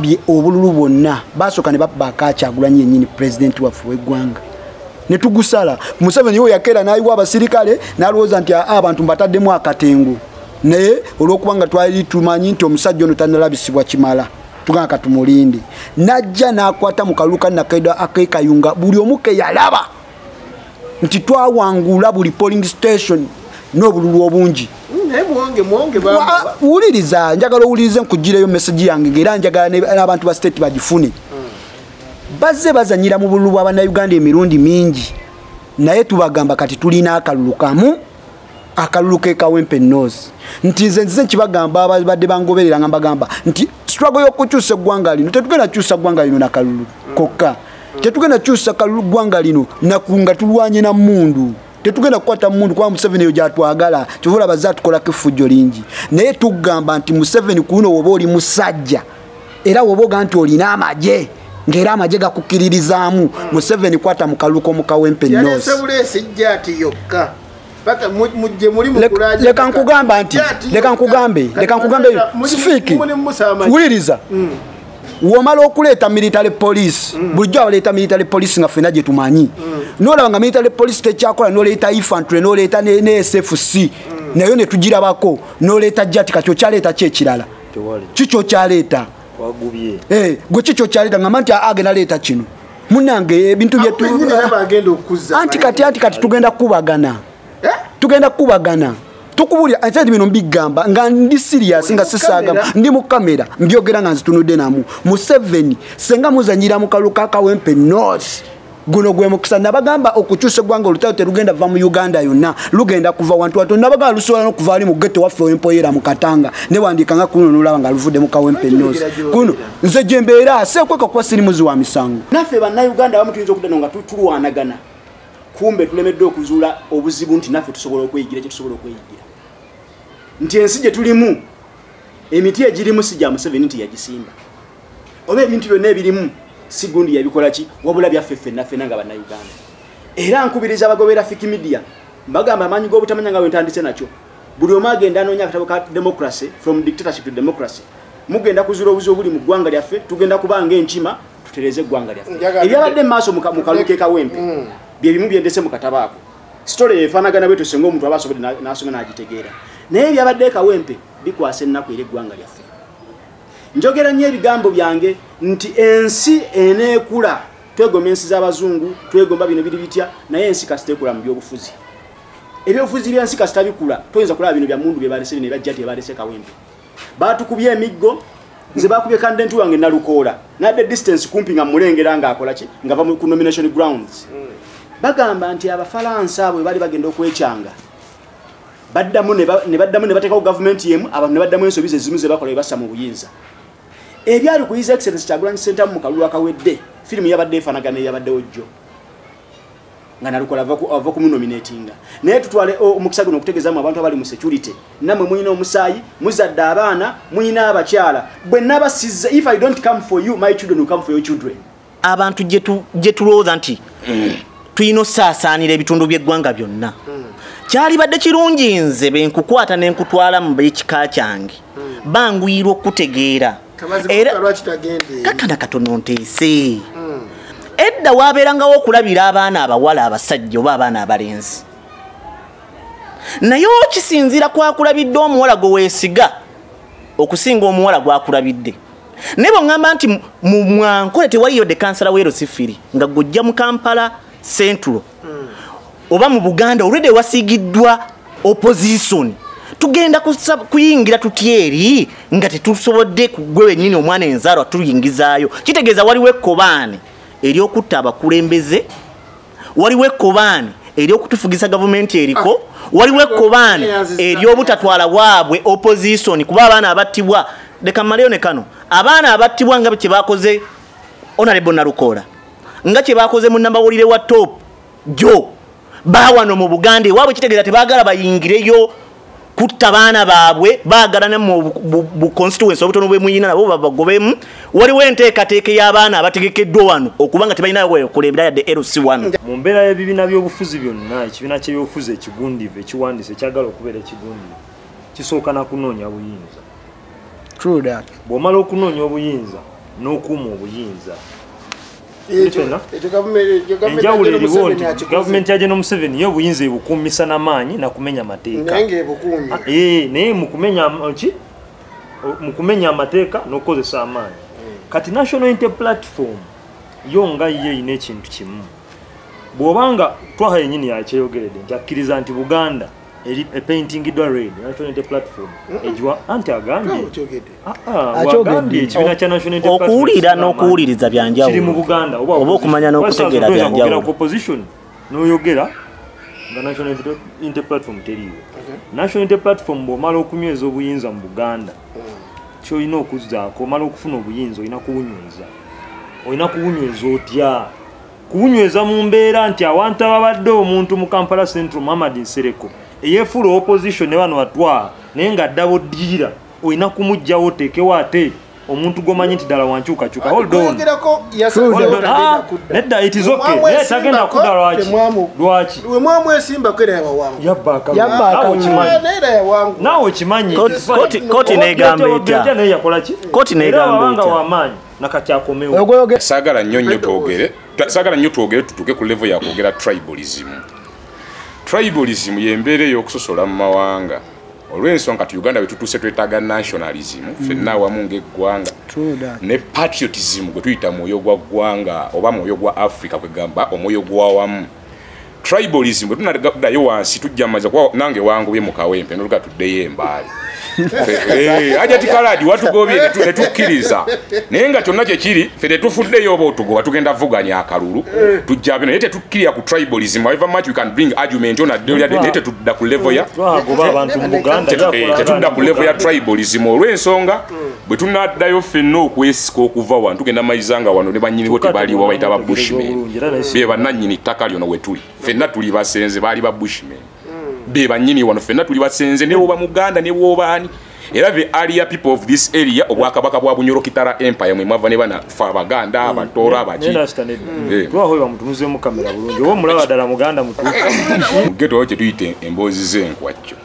Babbye obululu bwonna, basooka ne babba Kyagulanyi yennyini, pulezidenti waffe w'eggwanga, ne tugusala. Museveni yo yakeera n'ayiwa abasirikale n'alowooza nti abantu mbataddemu akatengo, naye olw'okubanga twali tumanyi nti omusajja ono tannalabisibwa kimala, tugamba katumulinde. Najja n'akwata mu kalulu ka Nakaida ak'Ekayunga, buli omu ke yalaba nti twawangula buli polling station n'obululu obungi. Wuliriza, njagala owulirize, nkugireyo message yange, era njagala n'abantu ba state bagifune. Bazze bazanyira mu bululu bw'Abannayuganda emirundi mingi, naye tubagamba kati tulina akalulu kamu, akalulu ke Kawempe North. Nti nze nzize nkibagamba ababadde bangoberera nga mbagamba nti struggle y'okukyusa eggwanga lino, tetugenda kukyusa ggwanga lino nakalulu kokka, tetugenda kukyusa kalulu ggwanga lino nga tulwanye na mmundu, tetugenda kukwata mmundu kuba Museveni eyo gyatwagala, kyova olaba azze atukolako effujjo lingi. Naye tugamba nti Museveni kuno woba oli musajja, era woba oga nti olina amagye, ng'era amagye gakukkiririzaamu, Museveni kwata mu kalulu k'omu Kawempe North. Leka nkugamba nti, leka nkugambe Sifiki, wuliriza. Womala okuleeta military police, bulijjo abaleeta military police nga ffenna gye tumanyi, nolaba nga military police tekyakola, noleeta infantry, noleeta ne SFC nayo ne tugirabako, noleeta JATT. Kati okyaleeta ki ekirala? Kiki okyaleeta? Gwe kiki okyaleeta? Ngamba nti agenda leeta kino, munnange, ebintu byetu. Anti kati tugenda kukubagana, tugenda kukubagana. Tukubulira ate bino mbigamba nga ndi serious, nga sisaaga, ndi mu kamera mbyogera nga nzitunudde namu. Museveni, senga muzanyira mu kalulu ka Kawempe North, guno gwe mukisa. Nabagamba okukyusa eggwanga, olutalo terugenda va mu Uganda yonna, lugenda kuva wantu watono. Nabagamba lusobola n'okuva ali mu ghetto waffe wempoyera mu Katanga, newandiika nga kuno nolaba nga luvudde mu Kawempe North. Kuno nze gye mbeera, seekweka kuba siri muzi wa misango. Naffe Bannayuganda abamu tuyinza okudda no nga tulwanagana, kumbe tulemeddwa okuzuula obuzibu nti naffe tusobola okweyigira kye tusobola okweyigira, nti ensi gye tulimu, emiti egirimu si gya Museveni nti yagisimba, oba ebintu byonna ebirimu si gundi yabikola ki, wabula byaffe ffenna ffenna nga Bannayuganda. Era nkubiriza abagobera Fik Media, mbagamba amaanyi g'obutamanya nga bwe ntandise nakyo, buli omu agenda anoonya akatabo ka Democracy from Dictatorship to Democracy. Mugenda kuzuula obuzibu obuli mu ggwanga lyaffe, tugenda kubanga enkima tutereeze eggwanga lyaffe. Ebyabadde mu maaso mu kalulu k'e Kawempe bye bimu byendese mu katabo ako. Story efaanagana bwetyo, singa omuntu aba asobodde n'asoma n'agitegeera, naye ebyabadde e Kawempe bikwasa ennaku era eggwanga lyaffe. Njogera nnyo ebigambo byange nti ensi eneekula, twegomba ensi z'abazungu, twegomba bino biri bitya, naye ensi kasita ekula mu byobufuzi, ebyobufuzi byensi kasita bikula, toyinza kulaba bino bya mundu bye balese, bino ebajja tebalese Kawempe. Batukubye emiggo, nze bakubye candidate wange Nalukoola, nadde distance kumpi nga mulengera ng'akola ki, nga va ku nomination grounds. Bagamba nti Abafalansa abo bali bagenda okwekyanga, baddamu ne baddamu ne bateekawo gavumenti yemu, abantu ne baddamu ensobi ze zimu ze bakola bye bassa mu buyinza. Ebyali ku His Excellence Kyagulanyi Ssentamu mu kalulu akawedde, firimu yabadde efaanagana eyabaddewo jjo nga Nalukola ava kumunominatinga. Naye tutwale omukisa guno okutegeezaamu abantu abali mu security, nammwe mulina omusaayi, muzadde abaana, mulina abakyala. Bwe nabasizza, if I don't come for you, my children will come for your children. Abantu gye tulowooza nti tulina osaasaanira ebitundu by'eggwanga byonna, kyalibadde kirungi nze be nkukwata ne nkutwala mu b'ekika kyange, banguyirwa okutegeera. Era kakana katono nteese. Edda wabeerangawo okulabira abaana abawala abasajja oba abaana abalenzi, naye okisinziira kwakulabidde omuwala gwe weesiga okusinga omuwala gwakulabidde. Naye bweŋŋamba nti mu Mwankole tewaliyo de kansala w'e LC3, nga gwojja mu Kampala Central oba mu Buganda olwedde wasiigiddwa opposition, tugenda kuyingira tutya eri nga tetusobodde gwe wennyini omwana enzaalwa tuyingizaayo? Kitegeeza waliwo ekkobaane eryokutta abakulembeze, waliwo ekkobaane eryokutufugisa gavumenti eriko, waliwo ekkobaane ery'obutatwala waabwe opposition. Kuba abaana abattibwa, leka mmaleyo ne kano, abaana abattibwa nga kye bakoze Honorable Nalukoola, nga kye bakoze munnamawulire wa Top jo bawano mu Buganda ewaabwe, kitegeeza tebaagala bayingireyo kutta baana baabwe, baagala ne mu bu constituency obutono bwe muyina nabo babagobemu. Waliwo enteekateeka y'abaana abategekeddwa wano okuba nga tebalina wekulembera yadde LC1. Mu mbeera y'ebibiina by'obufuzi byonna, ekibiina ky'ebyobufuzi ekigundivu ekiwandiise ekyagala okubeera ekigundivu kisooka na kunoonya buyinza. True that. Bw'omala okunoonya obuyinza n'okuuma obuyinza. Enjawulo eriwo nti gavumenti ya General Museveni yo obuyinza ebukuumisa n'amaanyi na kumenya mateeka. Naye mu kumenya amateeka n'okukozesa amaanyi. Kati National Unity Platform yo nga ye erina ekintu kimu. Bw'obanga Twaha yennyini yakyeyogeredde nti akkiriza nti Buganda eri epaintingiddwa red, National Unity Platform egiwa anti agambye ekibiina kya National Unity Platform okuwulira n'okuwuliriza byanjawulo kiri mu Buganda oba okumanya n'okutegeera byanjawulo. Ku opposition n'oyogera nga National Unity Platform teriiwo. National Unity Platform bw'omala okunyweza obuyinza mu Buganda, ky'olina okuzzaako omala okufuna obuyinza olina kuwunyweza. Olina kuwunyweza otya? Kuwunyweza mu mbeera nti awantu ababadde omuntu mu Kampala Central Muhammad Nsereko eyeefuula opposition ne bano batwala naye nga double dealer, olina kumuggyawo oteekewo ate omuntu gw'omanyi nti ddala wankyukakyuka. Hold on. Nedda, it is okay. Naye tagenda kudda lwaki? Lwaki? Yabba akalulu. Naawe okimanyi. Kooti n'egamba etya? Naye yakola ki? Kooti n'egamba etya? W'amaanyi nakati akomewo. Saagala nnyo nnyo twogere. Saagala nnyo twogere tutuuke ku level ya kwogera tribalism. Tribalism y'embeera ey'okusosola mu mawanga. Olw'ensonga kati Uganda bwe tutuuse twetaaga nationalism ffenna awamu ng'eggwanga ne patriotism gwe tuyita mwoyo gwa ggwanga oba mwoyo gwa Africa, kwegamba omwoyo gwa wamu. Tribalism bwe tunaddayo wansi tujja maza kuba nange wangobye mu Kawempe n'oluga tuddeyo embaali. Ajati Kaladi watugobye ne tukkiriza, naye nga kyonna kye kiri ffe tetufuddeyo oba otugoba tugenda vuganya akalulu tujja bino, naye tetukkirira ku tribalism. However much we can bring argument on naye tetudda ku level ya Twagoba abantu mu Buganda. Tetudda ku level ya tribalism olw'ensonga bwe tunaddayo ffenna okwesika okuva wano tugenda mayiza nga wano ne bannyinibo tebaliwo bayita ba Bushmen, be bannannyini ttaka lyono we tuli ffenna tuli basenze, baali ba Bushmen be bannyini wano, ffenna tuli basenze ne bw'oba Muganda ne bw'oba ani. Era the area people of this area, obwakabaka bwa Bunyoro Kitara Empire mwe mwava ne bana fe Abaganda, Abatoro, abaki. Twaho bamutunuzeemu kamera bulungi oba omulaba ddala Muganda mutuufu. Mu ghetto waliwo kye tuyita emboozi z'enkwacyo.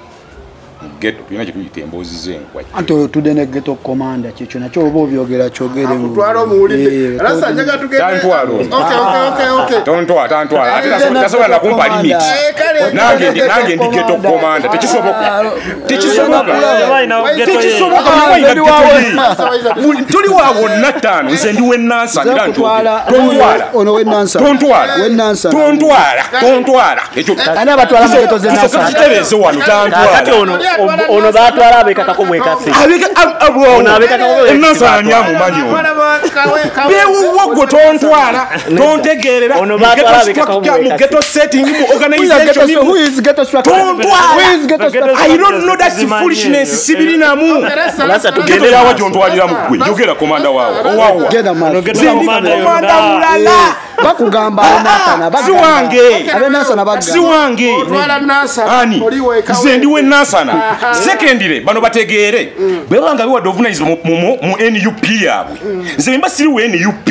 Mu ghetto tulina kye tuyita emboozi z'enkwacyo. Anti otudde ne ghetto commander, kyekyo nakyo oba obyogera kyogere. Akutwala omuwulidde. Rasta njagala tugende. Tantwala. Okay. Tontwala, tantwala. Ate tasobola nakumpa limit. Nange ndi ghetto commander. Tekisoboka. Tekisoboka. Tekisoboka. Tuli wa wonna ttaano. Nze ndi w'Ennansana era nkyogera. Tontwala. Ono w'Ennansana. Tontwala. W'Ennansana. Tontwala. Tontwala. Ekyo Ani abatwala mu ghetto z'Ennansana? Kitereeze wano tantwala. Kati ono batwala abekakako bwekasi. Ono abekakako bwekasi. Ennansana ani amumanyi ono? Bewuwo gwe tontwala. Tontegeerera. Ono batwala abekakako Mu bwekasi. ghetto setting, mu organization. Who is ghetto structure? Tontwala. Who is ghetto structure? I don't know that foolishness sibirinamu. Rasta Ghetto tugende yawa gy'ontwaliramu ggwe. Yogera komanda waawe. Owaawa. Genda maaso. Ghetto Nze ndi commander komanda yonna. mulala. Bakugamba Abenansana. Si wange. Abenansana bagamba. Si wange. Otwala Nansana. Ani? Oli weka. Nze ndi w'Ennansana. Secondly, bano bategeere. Bwe baba nga biwadde obuvunaanyizibwa mu NUP yaabwe. Nze mba siri wa NUP.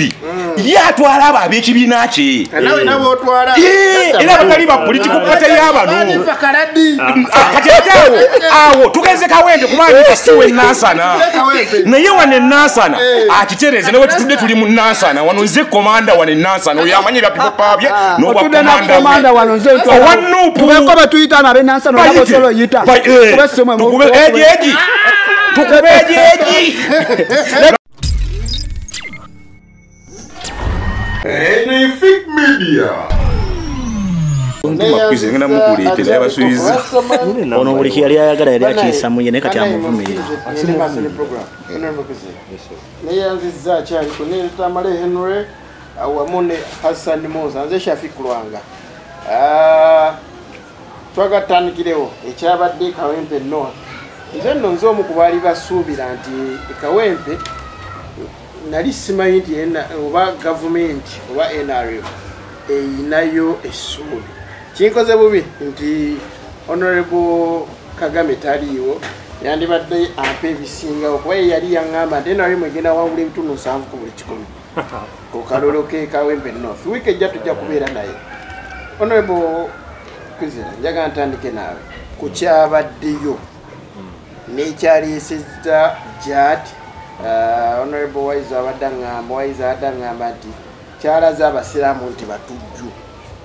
Ye atwala abo ab'ekibiina kye. Nawe nabo otwala. Era abatali ba political party y'abano. Anifa Kaladi. Kati ate awo tugeze Kawempe kubanga si w'Ennansana. Naye wano Ennansana akitereeze ne bwe tutudde tuli mu Nansana wano nze komanda wano Ennansana oyo amanyi ebya people power bye n'obwa Otudde na komanda commander wano nze ntwala. Owa NUP. Tubeko be tuyita abo ab'Ennansana olaba Bayite. osobola oyita. Tukube essimu emu. Tukube egi egi. Tukube egi egi. Anything Media. Makuze ngenda mukuleetera yabasuubiza. Ono buli kye yali ayagala yali akiyisa mu ye naye kati amuvumirira. Neyanzizza akyaliko ne Tamale Henry awamu ne Hassan Musa, nze Shafiq Lwanga. Twagatandikirewo ekyabadde Kawempe North. Nze nno nze omu ku baali basuubira nti Kawempe nali simanyi nti oba gavumenti oba NRM eyinayo essuubi. Kinkoze bubi nti Honorable Kagame taliiwo, yandibadde ampa ebisingawo kuba ye yali yaŋŋamba nti NRM egenda wangula ebitundu 7 ku buli 100 ku kalulu ke Kawempe North. Wiiki ejja tujja kubeera naye. Honorable Kwizera, njagala ntandike naawe ku kyabaddeyo n'ekyaleesezza Jad Honorable Waiza abadde aŋŋamba, Waiza abadde aŋŋamba nti kyalaze abasiraamu nti batujju,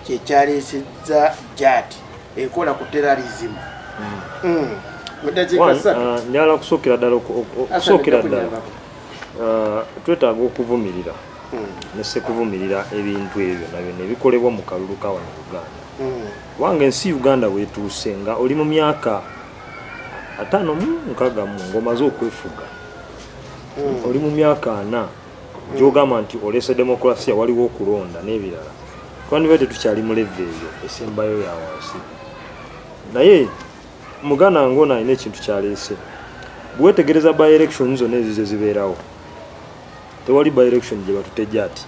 kyekyaleesezza JAT ekola ku terrorism. Mu ddakiika ssatu. Njagala kusookera ddala okusookera ddala twetaaga okuvumirira ne sekuvumirira ebintu ebyo byonna byonna ebikolebwa mu kalulu ka wano Uganda. Kubanga ensi Uganda weetuuse nga oli mu myaka 56 ng'omaze okwefuga, oli mu myaka 40 gy'ogamba nti oleese demokulasiya, waliwo okulonda n'ebirala, twandibadde tukyali mu level eyo esembayo ya wansi. Naye muganda wange ono alina ekintu kyaleese. Bwewetegereza by election zonna ezize zibeerawo, tewali by election gye batutejja ati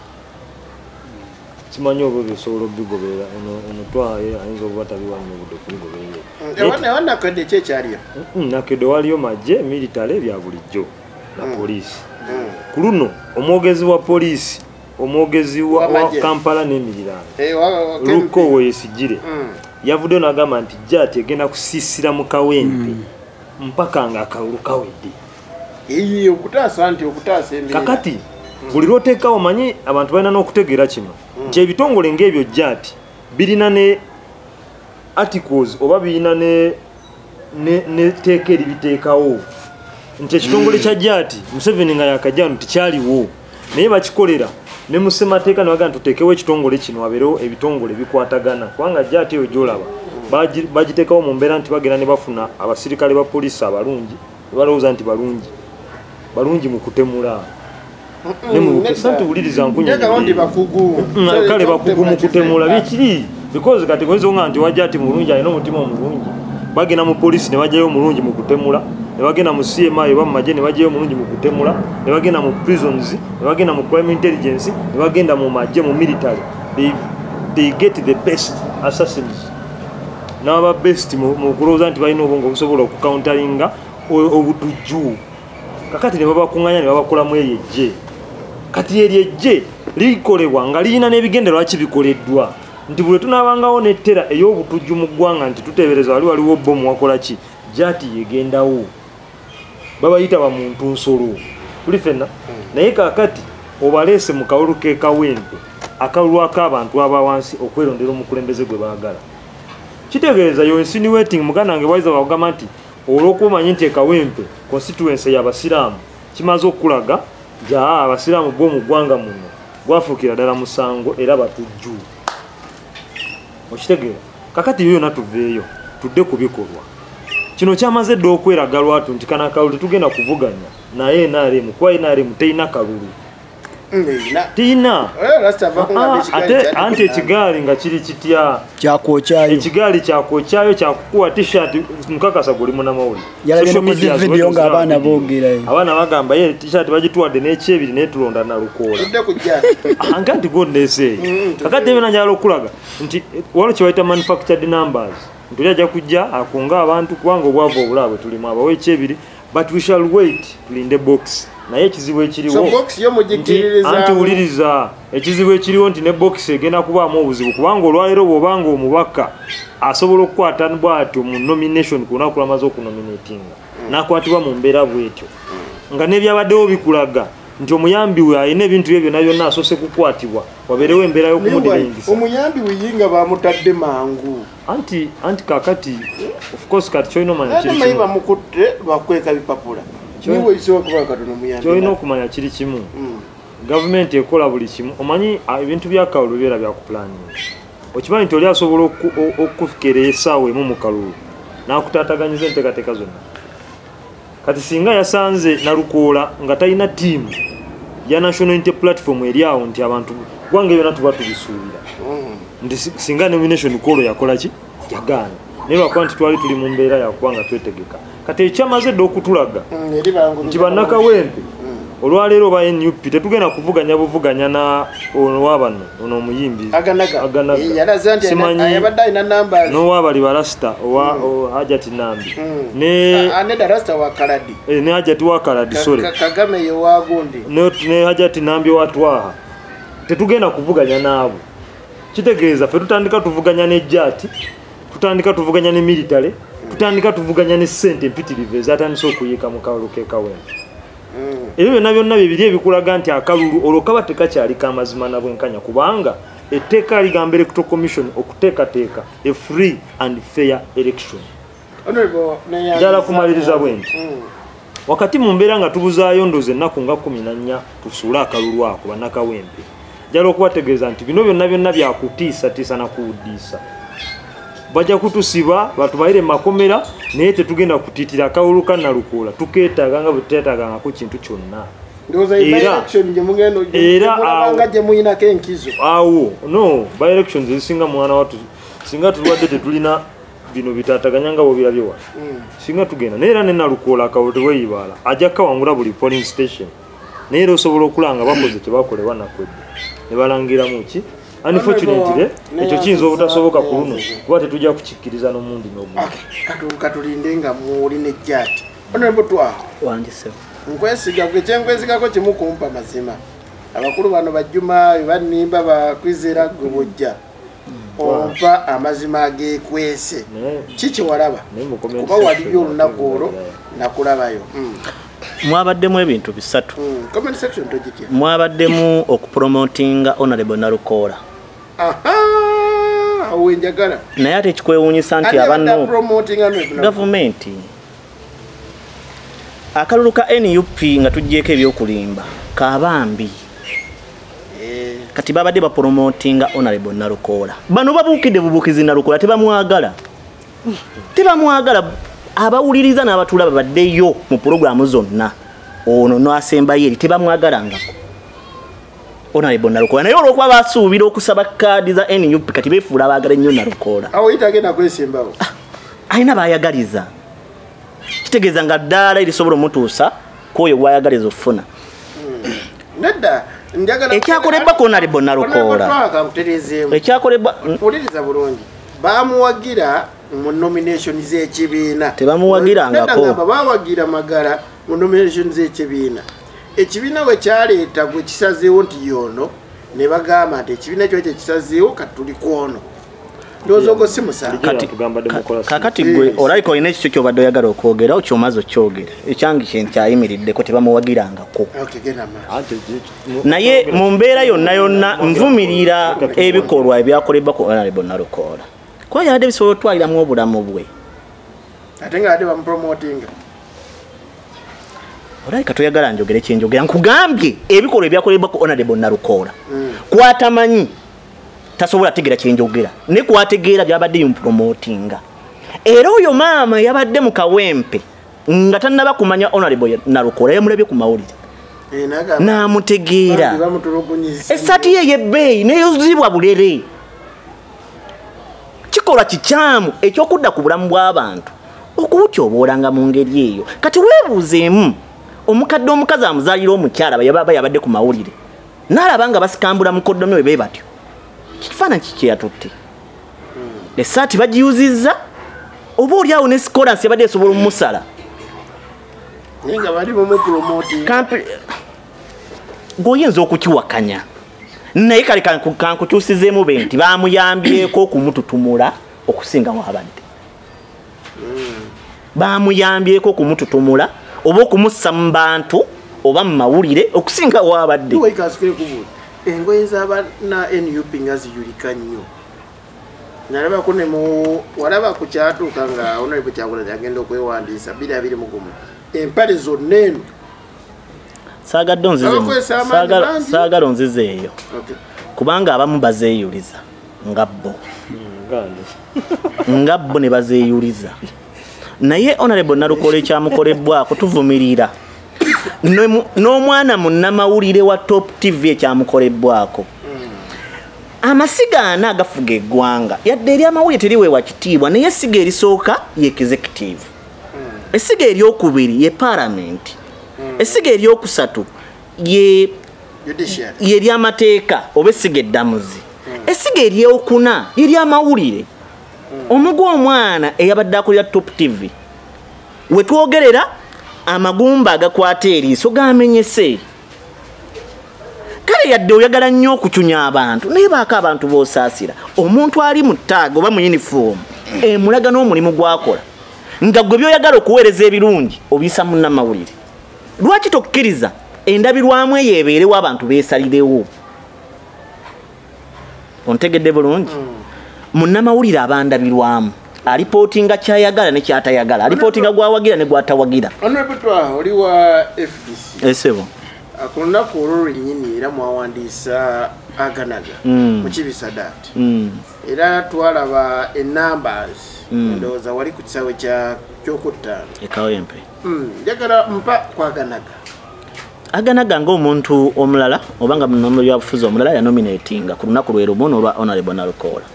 simanyi oba bisobola obigoberera. Ono twaye ayinza okuba tabiwa nnyo obudde okubigoberera. Ewannakedde ki ekyaliyo? Nakedde waliyo magye militale bya bulijjo na poliisi. Ku luno omwogezi wa poliisi, omwogezi wa Kampala n'emiriraano Luko Weyesigire yavuddeyo n'agamba nti JAT egenda kusiisira mu Kawempe mpaka nga akalulu kawedde. Okutaasa nti okutaasa embeera. Kakati buli lw'oteekawo, omanyi abantu balina n'okutegeera kino nti ebitongole ng'ebyo JAT birina ne articles oba birina ne tteeka eribiteekawo nti ekitongole kya JAT Museveni nga yakajja nti kyaliwo, naye bakikolera ne mu ssemateeka ne bagamba tuteekewo ekitongole kino wabeerewo ebitongole bikwatagana, kubanga JAT eyo gy'olaba bagiteekawo mu mbeera nti bagenda ne bafuna abasirikale ba poliisi abalungi, ne balowooza nti balungi balungi mu kutemula. Santi wuliriza nkunye kale bakugu mu kutemula bikiri, because kati oyinza okuŋŋamba nti wajja ati mulungi alina omutima omulungi, bagenda mu poliisi ne bajjayo omulungi mu kutemula, ne bagenda mu CMI oba mu magye ne bajjayo omulungi mu kutemula, ne bagenda mu prisons, ne bagenda mu crime intelligence, ne bagenda mu magye mu military. They get the best assassins n'aba best mu kulowooza nti balina obwongo obusobola okucountaringa obutujju. Kakati ne babakuŋŋaanya ne babakolamu eryo eggye. Kati eryo eggye likolebwa nga lirina n'ebigendererwa lwaki bikoleddwa, nti bwe tunaabangawo n'ettera ey'obutujju mu ggwanga nti tuteebereza wali waliwo bbomu wakola ki, JAT yegendawo, babayita bamuntu nsolo tuli ffenna. Naye kaakati obaleese mu kalulu k'e Kawempe, akalulu ak'abantu aba wansi okwerondera omukulembeze gwe baagala. Kitegeeza yo insinuating muganda wange Waiza bakugamba nti olw'okuba omanyi nti e Kawempe constituency y'abasiraamu, kimaze okukulaga nti abasiraamu bo mu ggwanga muno gwafuukira ddala musango era batujju. Okitegeera? Kakati yo yonna tuveeyo tudde ku bikolwa. Kino kyamaze dda okweraga lwatu nti kano akalulu tetugenda kuvuganya naye NRM, kuba NRM terina kalulu. Terina. Ate anti ekigaali nga kiri kitya? Kyakwokyayo. Ekigaali kyakwokyayo kyakukuwa t-shirt mukakasa guli munnamawulire. Yalabye ne ku zi video ng'abaana boogera. Abaana bagamba ye t-shirt bagituwadde n'ekyebiri n'etulonda Nalukoola. Tudde ku JAT. Nga nti gwonneeseeyo. Kakati ebyo njagala okulaga nti waliwo kye bayita manufactured numbers. Nti oli ajja kujja akunga abantu kubanga obwavu obulaba bwe tulimu abawe ekyebiri, but we shall wait tulinde box. Naye ekizibu ekiriwo anti wuliriza, ekizibu ekiriwo nti ne box egenda kubaamu obuzibu, kubanga olwaleero bw'obanga omubaka asobola okukwata bw'atyo mu nomination ku lunaku lw'amaze okunominatinga n'akwatibwa mu mbeera bw'etyo nga n'ebyabaddewo bikulaga nti omuyambi we alina ebintu bye byonna byonna asoose kukwatibwa, wabeerewo embeera y'okumudiringisa. Omuyambi we ye nga bamutadde mangu. Anti kakati of course kati ky'olina omanya kiri kimu. Bamukutte lwakweka bipapula. Ky'olina okumanya kiri kimu. Gavumenti ekola buli kimu. Omanyi ebintu bya kalulu bibeera bya kupulaninga. Okimanyi nti oli asobola okukukera essaawa emu mu kalulu n'akutaataganyiza enteekateeka zonna. Kati singa yasanze Nalukoola nga talina ttiimu ya National Unity Platform eri awo nti abantu kubanga ebyo byonna tuba tubisuubira nti singa nomination kwolwo yakola ki yagaana, naye lwakuba nti twali tuli mu mbeera yakuba nga twetegeka. Kati ekyamaze dda okutulaga nti bannakawempe olwaleero oba NUP tetugenda kuvuganya buvuganya na ono wabano ono omuyimbi Aganaga. Simanyi n'owabali barasta owa Hajati Nambi ne aneda rasta wa Kaladi ne Hajati wa Kaladi sorry Kagame ye wa gundi ne Hajati Nambi wa Twaha tetugenda kuvuganya naabo. Kitegeeza ffe tutandika tuvuganya ne JAT, tutandika tuvuganya ne military, tutandika tuvuganya ne ssente empitirivu ezatandise okuyiika mu kalulu k'e Kawempe. Ebyo byonna byonna bibiri ebikulaga nti akalulu olwo kaba tekakyali kamazima na bwenkanya, kubanga etteeka ligamba Electoral Commission okuteekateeka a free and fair election. Njala kumaliriza bwe nti wakati mu mbeera nga tubuzaayo ndoozi ennaku nga 14 tusuule akalulu ako bannakawempe, njala okubategeeza nti bino byonna byonna byakutiisatiisa na kuwuddiisa. Bajja kutusiba batubayire mu makomera, naye tetugenda kutiitira akalulu ka Nalukoola, tukeetaaga nga bwe tuteetaagangako kintu kyonna. Era awo no by elections ezisinga mwana watu singa tulwadde tetulina bino bitaataganya nga bw'obirabye wano, singa tugenda naye era ne Nalukoola akalulu teweeyibaala, ajja kawangula buli polling station, naye era osobola okulanga bakoze kyebakolebwa nakwedde ne balangiramu ki. Unfortunately ekyo kiyinza obutasoboka ku luno kuba tetujja kukikkiriza n'omundi n'ogumu. Katulinde nga muli ne jjati. Honorable Twaha, nkwesiga gwe kyenkwesigako kimu kumpa mazima. Abakulu bano bajjuma bannimba bakwizera gwe bw'ojja ompa amazima ageekwese. Kiki walaba? Kuba waliyo olunaku olwo nakulabayo. Mwabaddemu ebintu bisatu. Comment section togitya. Mwabaddemu okupromotinga Honorable Nalukoola. Aha, awo njagala. Naye ate ekikwewuunyisa nti abanno gavumenti akalulu ka NUP nga tuggyeeko ebyokulimba kabambi. Kati babadde bapromotinga Honorable Nalukoola. Bano babuukidde bubuukizi Nalukoola, tebamwagala. Tebamwagala. Abawuliriza n'abatulaba baddeyo mu pulogulaamu zonna, ono n'asembayo eri tebamwagalangako Honorable Nalukoola. Naye olw'okuba basuubira okusaba kaadi za NUP kati beefuula abaagala ennyo Nalukoola. Awo yitagenda kwesimbawo. Alina baayagaliza, kitegeeza nga ddaala erisobola omutuusa ku oyo gw'ayagaliza okufuna. Nedda njagala ekyakolebwa ku Honorable Nalukoola, ekyakolebwa mpuliriza bulungi, bamuwagira mu nomination z'ekibiina. Tebamuwagirangako. Bawagira Magala mu nomination z'ekibiina. Ekibiina we kyaleeta gwe kisazeewo nti yono, ne bagamba nti ekibiina kyo kyekisazeewo kati tuli kwono. Ndowooza ogwo si musango. Kakati gwe olabika olina ekikyo ky'obadde oyagala okwogera okyomaze okyogera, ekyange kye nkyayimiriddeko tebamuwagirangako. Naye mu mbeera yonna yonna nvumirira ebikolwa ebyakolebwa ku Honorable Nalukoola, kuba yabadde bisobola otwaliramu obulamu bwe. Ate nga ate bamupromotinga. Olabika toyagala njogere kyenjogera, nkugambye ebikolwa ebyakolebwa ku Honorable Nalukoola kwatamanyi tasobola tegeera kyenjogera, ne kwategeera byabadde bimupromotinga. Era oyo maama yabadde mu Kawempe nga tannaba kumanya Honorable Nalukoola, yamulabye ku mawulire n'amutegeera. Essaati ye ey'ebbeeyi neyozibwa bulere. Kikolwa kikyamu ekyokudda ku bulamu bw'abantu okubutyobwoolanga mu ngeri eyo. Kati weebuuzeemu omukadde omukazi amuzaalira omukyala yaba yabadde ku mawulire n'alaba nga basikambula mukoddomi we be batyo, kifaananyi ki kye yatutte? Essaati bagiyuzizza, oba oli awo ne sikolansi yabadde esobola omumusala. Naye nga bali bumupromotinga. Gw'oyinza okukiwakanya, naye kale kankukyusizeemu be nti bamuyambyeko okumututumula okusinga wabadde. Bamuyambyeko okumututumula oba okumussa mu bantu oba mu mawulire okusinga wabadde. Engoye z'abana NUP nga ziyulika nnyo. Nalabako ne mu walaba ku kyatuuka nga Honorable Kyagulanyi agenda okwewandiisa 2021. Empale zonna eno. Saagala onzize eyo. Kubanga abamu bazeeyuliza nga bo. Nga bo ne bazeeyuliza. Naye Honorable Nalukoola ekyamukolebwako tuvumirira. N'omwana munnamawulire wa Top TV ekyamukolebwako. Amasiga ana agafuga eggwanga, yadde eryamawulire teriweebwa kitiibwa, naye essiga erisooka ye executive, essiga eryokubiri ye parliament, essiga eryokusatu ye eryamateeka oba essiga eddamuzi, essiga eryokuna eryamawulire. Omugwa omwana eyabadde akolera Top TV we twogerera amagumba agakwata eriiso gamenyese. Kale yadde oyagala nnyo okucunya abantu, naye baako abantu b'osaasira. Omuntu ali mu ttaaga oba mu yunifoomu emulaga n'omulimu gw'akola, nga gwe by'oyagala okuweereza ebirungi obiyisa munnamawulire. Lwaki tokkiriza Endabirwamu eyo ebeerewo abantu beesalirewo. Ontegedde bulungi? Munnamawulire abandabirwamu alipootinga kyayagala ne kyatayagala, alipootinga gwawagira ne gwatawagira. Honorable Twaha, oli wa FDC. Esebo. Ku lunaku olwo lwennyini era mwawandiisa Aganaga mu Kibisadat. Era twalaba enumbers ndowooza wali ku kisaawe kyokutaano e Kawempe. Njagala mpa ku Aganaga. Aganaga ng'omuntu omulala oba nga munnabyabufuzi omulala yanominatinga ku lunaku lwe lumu n'olwa Honorable Nalukoola.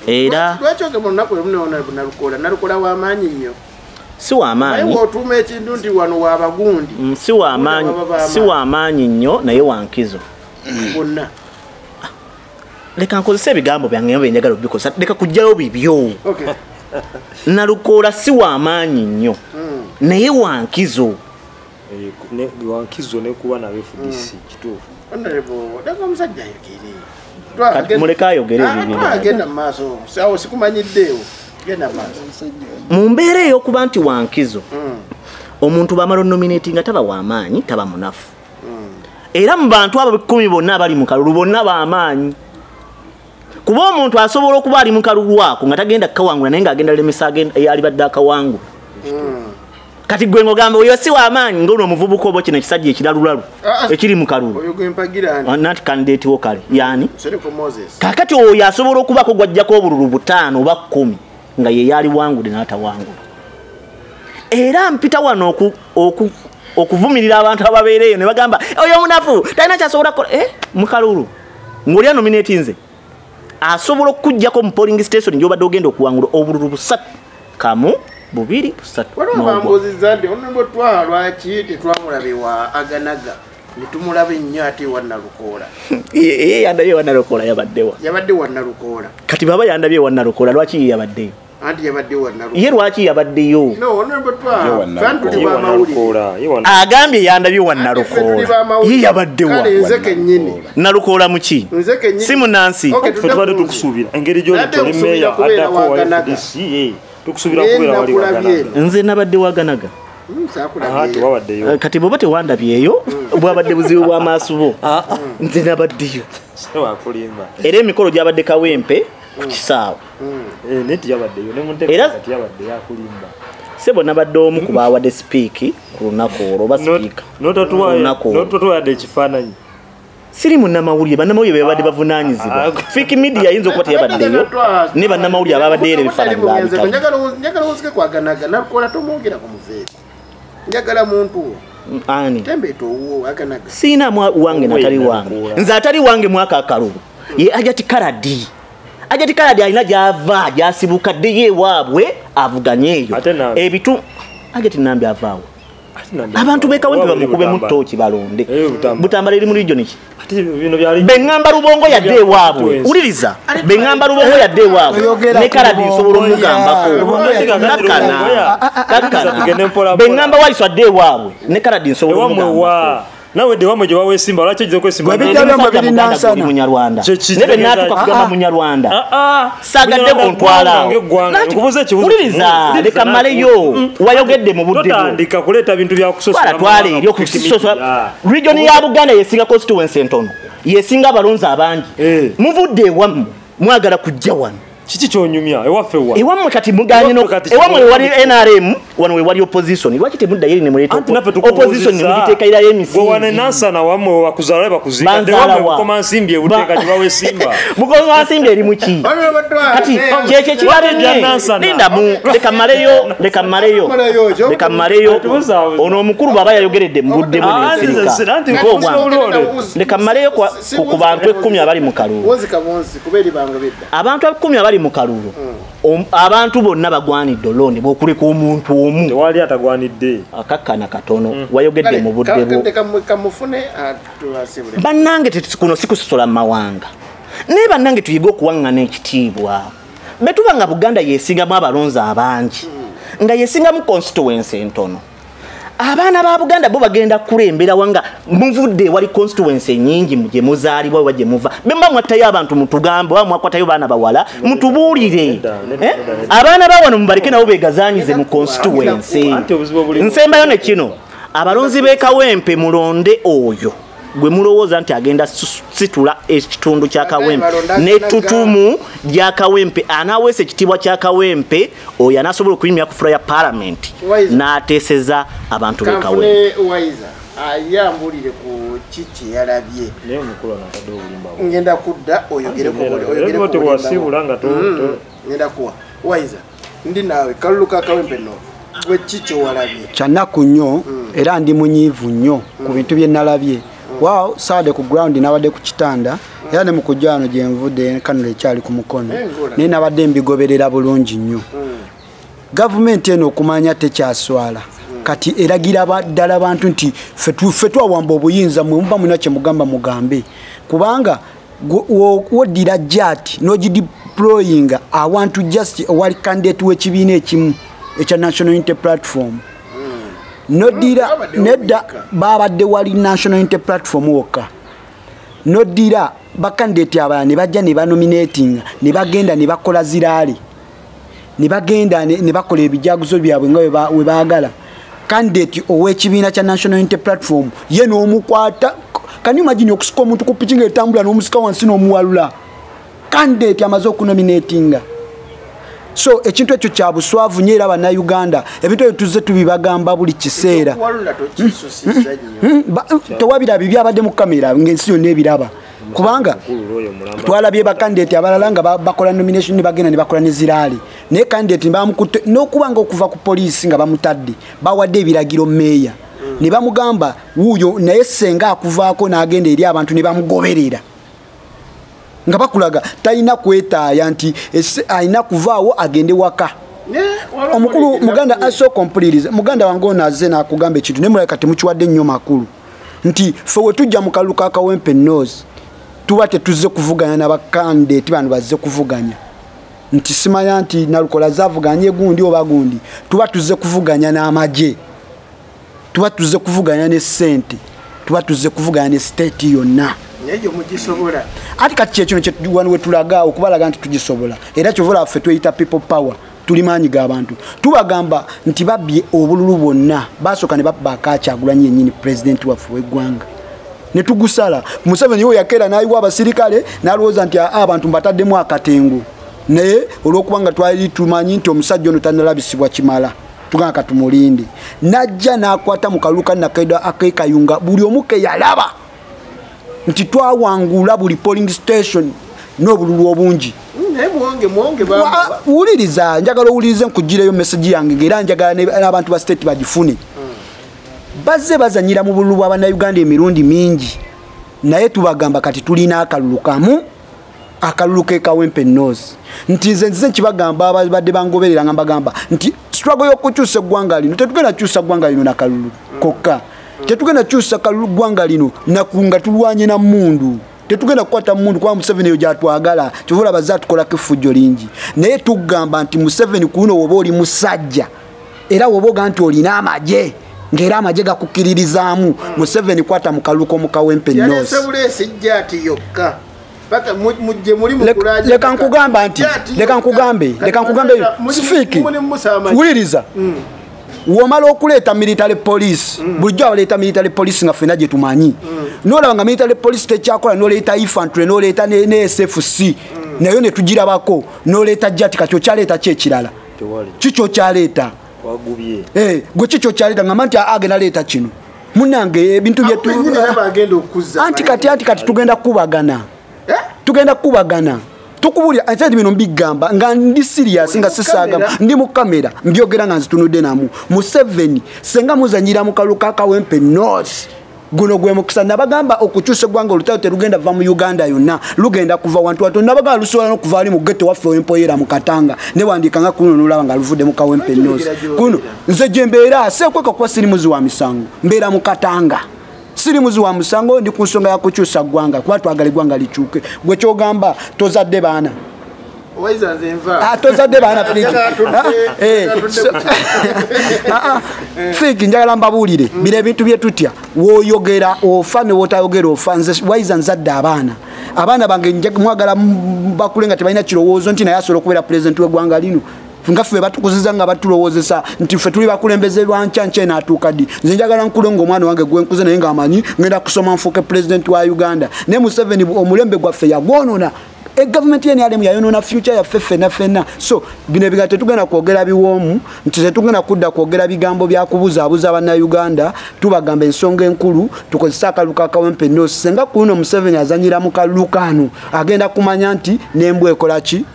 Era lwaki ogamba olunaku lwe lumu ne Honorable Nalukoola? Nalukoola w'amaanyi nnyo. Si w'amaanyi. Naye w'otuuma ekintu nti wano w'abagundi. Si w'amaanyi, si w'amaanyi nnyo naye wankizo. Bonna. Leka nkozese ebigambo byange bye njagala okubikozesa, leka kuggyayo bibyo. Okay. Nalukoola si w'amaanyi nnyo naye wankizo. Wankizo ne kuba na FDC kituufu. Honorable, leka omusajja ayogere. Muleke ayogere ebibyo. Agenda mu maaso, awo sikumanyiddeewo. Genda mu maaso. Mu mbeera ey'okuba nti wankizo, omuntu bamala nominatinga taba w'amaanyi, taba munafu. Era mu bantu abo 10 bonna abali mu kalulu bonna b'amaanyi. Kuba omuntu asobola okuba ali mu kalulu ako nga tagenda kukawangula naye ng'agenda lemesa alibadde akawangula. Kati gwe ng'ogamba oyo si w'amaanyi ng'ono omuvubuka oba kino ekisajja ekiralulalu ekiri mu kalulu. Oyo gwe mpagira nti. Nanti candidate wo kale yaani? Sereko Moses. Kaakati oyo asobola okubaako gw'aggyako obululu 5 oba 10 nga ye yali wangudde n'atawangula. Era mpita wano okuvumirira abantu ababeera eyo ne bagamba oyo omunafu talina ky'asobola kukola. Mu kalulu ng'oli anominatinze asobola okukuggyako mu polling station gy'obadde ogenda okuwangula obululu 3 kamu 2 3. Waliwo bambuuzizza nti Honorable Twaha lwaki tetwamulabe wa Aganaga ne tumulaba ennyo ate ewa Nalukoola? Ye yandabye ewa Nalukoola yabaddewa. Yabadde wa Nalukoola. Kati baba yandabye ewa Nalukoola lwaki ye yabaddeyo? Anti yabadde wa Nalukoola. Ye lwaki yabaddeyo? No, Honorable Twaha, ffe tuli bamawulire. Agambye yandabye wa Nalukoola. Ye yabaddewa. Kale nze kennyini. Nalukoola muki? Nze kennyini. Si munnansi. Ffe tubadde tukusuubira engeri gy'oli toli meeya addako wa FDC. Tukusuubira kubeera wali Waganaga. Nze nabadde Waganaga. Kati bw'oba tewandabyeyo bwabadde buzibu bw'amaaso bo. Nze nabaddeyo. Era emikolo gyabadde Kawempe ku kisaawe. Era sebo nabadde omu ku baawadde sipiiki ku lunaku olwo oba sipiika. N'otatuwadde ekifaananyi. Siri munnamawulire, bannamawulire be babadde bavunaanyizibwa. Fake media ayinza okuba teyabaddeyo ne bannamawulire ababadde era ebifaananyi baabitabo. Njagala onsike ku Aganaga, Nalukoola tomwogera ku muveeko. Njagala muntu wo. Ani? Tembeeta owuwo Aganaga. Siina wange natali wange. Nze atali wange mwaka akalulu. Ye Hajati Kaladi. Hajati Kaladi alina gy'ava, gy'asibuka dde ye ewaabwe avuganye eyo. Ebitu Hajati Nambi avaawo. Abantu b'e Kawempe bamukubemu ttooki balonde. Butambala eri mu region ki? Bengamba Rubongo yadde ewaabwe. Wuliriza. Bengamba Rubongo yadde ewaabwe. Ne Kaladi nsobola omugambako. Kakkana. Bengamba Waiso adde ewaabwe. Ne Kaladi nsobola omugambako. Nawe de wamwe gye baweesimba lwaki ojja kwesimba? Munyarwanda. Ne bwe naatuuka kugamba Munyarwanda. Saagadde kuntwala awo. Wuliriza, leka mmaleyo. Wayogedde mu budde bwo. Totandika kuleeta bintu bya kusosola. Twala eri okusosola. Region ya Buganda yesinga constituency entono. Yesinga abalonzi abangi. Muvudde ewammwe mwagala kujja wano. Kiki ky'onyumya ewaffe wa? Ewammwe kati muganye no ewammwe wali NRM wano we wali opposition. Lwaki temuddayo eri ne muleeta opposition ne mugiteekayirayo emisingi? Gwe wane Nansana wammwe wakuzaala bakuziika. Ewammwe Bukomansimbi ebuteeka gye baweesimba. Bukomansimbi eri mu ki? Kati kyekyo ekibalemye. Lindamu leka mmaleyo, leka mmaleyo. Leka mmaleyo. Ono omukulu bw'aba yayogeredde mu budde bwe n'ensirika. Leka mmaleyo ku bantu 10 abali mu kalulu. Abantu 10 abali mu kalulu. Abantu bonna bagwanidde olondebwa okuleka omuntu omu. Tewali atagwanidde. Akakkana katono wayogedde mu budde bwo. Bannange kuno si kusosola mu mawanga. Naye bannange tuyige okuwaŋŋana ekitiibwa. Bwe tuba nga Buganda yeesingamu abalonzi abangi, nga yeesingamu constituency entono. Abaana ba Buganda bo bagenda kulembera wanga muvudde wali constituency nyingi gye muzaalibwa oba gye muva. Bwe muba mwattayo abantu mutugambe oba mwakwatayo baana bawala mutubuulire. Abaana ba wano mubaleke nabo beegazanyize mu constituency. Nsembayo ne kino. Abalonzi b'e Kawempe mulonde oyo gwe mulowooza nti agenda situla ekitundu kya Kawempe n'ettutumu lya Kawempe, anaaweesa ekitiibwa kya Kawempe, oyo anaasobola okuyimira ku fula ya paalamenti n'ateeseza abantu b'e Kawempe. Waiza ayambulire ku kiki yalabye. Ngenda kudda oyogere ku ngenda kuwa Waiza ndi naawe kalulu ka Kawempe no gwe kiki walabye? Kyanaku nnyo era ndi munyiivu nnyo ku bintu bye nalabye. Waawo saade ku ground nabadde ku kitanda era ne mu kujja wano gye nvudde kanula ekyali ku mukono naye nabadde mbigoberera bulungi nnyo. Gavumenti eno okumanya tekyaswala kati eragira ddala bantu nti ffe twawamba obuyinza, mwe muba mulina kye mugamba mugambe, kubanga woddira jati n'ogideployinga awantu just owali candidate w'ekibiina ekimu ekya National Unity Platform. Nodira nedda babadde wali National Unity Platform wokka, nodira bakandidate abalala ne bajja ne banominatinga ne bagenda ne bakola ziraali ne bagenda ne bakola ebijaguzo byabwe nga we baagala. Candidate ow'ekibiina kya National Unity Platform ye n'omukwata. Can you imagine okusika omuntu ku piki ng'etambula n'omusika wansi n'omuwalula? Candidate amaze okunominatinga. So ekintu ekyo kya buswavu nnyo era Bannayuganda ebintu ebyo tuzze tubibagamba buli kiseera. Tewabiraba byabadde mu kamera ng'ensi yonna ebiraba, kubanga twalabye bakandidate abalala nga bakola nomination ne bagenda ne bakola ne ziraali, naye candidate bamukutte n'okuba nga okuva ku poliisi nga bamutadde bawadde ebiragiro meeya ne bamugamba wuuyo, naye ssenga akuvaako n'agenda eri abantu ne bamugoberera nga bakulaga talina kwetaaya nti alina kuvaawo agende waka. Omukulu muganda asooka ompuliriza, muganda wange ono azze n'akugamba ekintu naye mulabika temukiwadde nnyo makulu nti ffe we tujja mu kalulu ka Kawempe North tuba tetuzze kuvuganya n'abakandidate bano bazze kuvuganya nti simanya nti Nalukola zavuganye gundi oba gundi, tuba tuzze kuvuganya n'amagye, tuba tuzze kuvuganya ne ssente, tuba tuzze kuvuganya ne state yonna. Ati kati kyekino wano wetulaga okubalaga nti tugisobola, era kyova ffe tweyita people power, tuli maanyi g'abantu. Tubagamba nti babbye obululu bwonna, basooka ne babba Kyagulanyi yennyini pulezidenti waffe w'eggwanga ne tugusala. Museveni we yakeera n'ayiwa abasirikale n'alowooza nti abantu mbataddemu akatengo, naye olw'okubanga twali tumanyi nti omusajja ono tannalabisibwa kimala tugamba katumulinde, n'ajja n'akwata mu kalulu ka Nakaidwa ak'e Kayunga buli omu ke yalaba nti twawangula buli polling station n'obululu obungi. Wuliriza, njagala owulirize nkugireyo message yange era njagala n'abantu ba state bagifune. Bazze bazanyira mu bululu bwa Bannayuganda emirundi mingi, naye tubagamba kati tulina akalulu kamu, akalulu ke Kawempe North. Nti nze nzize nkibagamba ababadde bangoberera nga mbagamba nti struggle y'okukyusa eggwanga lino tetugenda kukyusa ggwanga lino na kalulu kokka, tetugenda kukyusa ggwanga lino nga tulwanye na mmundu, tetugenda kukwata mmundu kuba Museveni eyo gy'atwagala, kyova olaba azze atukolako effujjo lingi. Naye tugamba nti Museveni kuno woba oli musajja era woba oga nti olina amagye ng'era amagye gakukkiririzaamu, Museveni kwata mu kalulu k'omu Kawempe North. Leka nkugamba nti leka nkugambe Sifiki, wuliriza. Womala okuleeta military police, bulijjo abaleeta military police nga ffenna gye tumanyi, n'olaba nga military police tekyakola, n'oleeta infantry, n'oleeta ne SFC nayo ne tugirabako, n'oleeta jati. Kati okyaleeta ki ekirala? Kiki okyaleeta? Gwe kiki okyaleeta? Ngamba nti agenda leeta kino munnange ebintu bye anti kati tugenda kukubagana, tugenda kukubagana tukubulira ate bino mbigamba nga ndi serious nga sisaaga ndi mu kamera mbyogera nga nzitunudde namu. Museveni senga muzanyira mu kalulu ka Kawempe North guno gwe mukisa. Nabagamba okukyusa eggwanga olutalo terugenda va mu Uganda yonna, lugenda kuva wantu watono. Nabagamba lusobola n'okuva ali mu ghetto waffe w'empoyera mu Katanga, newandiika nga kuno n'olaba nga luvudde mu Kawempe North. Kuno nze gye mbeera seekweka kuba siri muzi wa misango, mbeera mu Katanga, siri muzi wa musango, ndi ku nsonga ya kukyusa ggwanga kuba twagala eggwanga likyuke. Gwe kyogamba tozadde baana, tozadde baana Fiki, njagala mbabuulire bino ebintu bye tutya. W'oyogera ofa ne w'otayogera ofa. Nze Waiza nzadde abaana, abaana bange mwagala bakule nga tebalina kirowoozo nti naye asobola okubeera pulezidenti w'eggwanga lino. Nga ffe batukuziza nga batulowoozesa nti ffe tuli bakulembeze ba nkya nkya enaatuuka ddi. Nze njagala nkule ng'omwana wange gwe nkuze naye ng'amanyi ngenda kusoma nfuuke pulezidenti wa Uganda. Naye Museveni omulembe gwaffe yagwonoona. Gavumenti ya NRM yayonoona future yaffe ffenna ffenna. So bino ebigambo tetugenda kwogera biwoomu, nti tetugenda kudda kwogera bigambo bya kubuzaabuza Bannayuganda. Tubagamba ensonga enkulu, tukozese akalulu ka Kawempe North. Singa ku luno Museveni azannyira mu kalulu kano, agenda kumanya nti n'embwa ekola ki?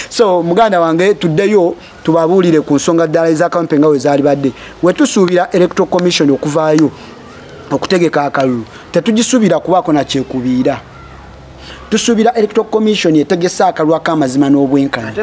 So muganda wange tuddeyo tubabuulire ku nsonga ddala eza Kawempe nga we zaali badde. We tusuubira Electoral Commission okuvaayo okutegeka akalulu, tetugisuubira kubaako na kyekubiira. Tusuubira Electoral Commission etegese akalulu ak'amazima n'obwenkanya.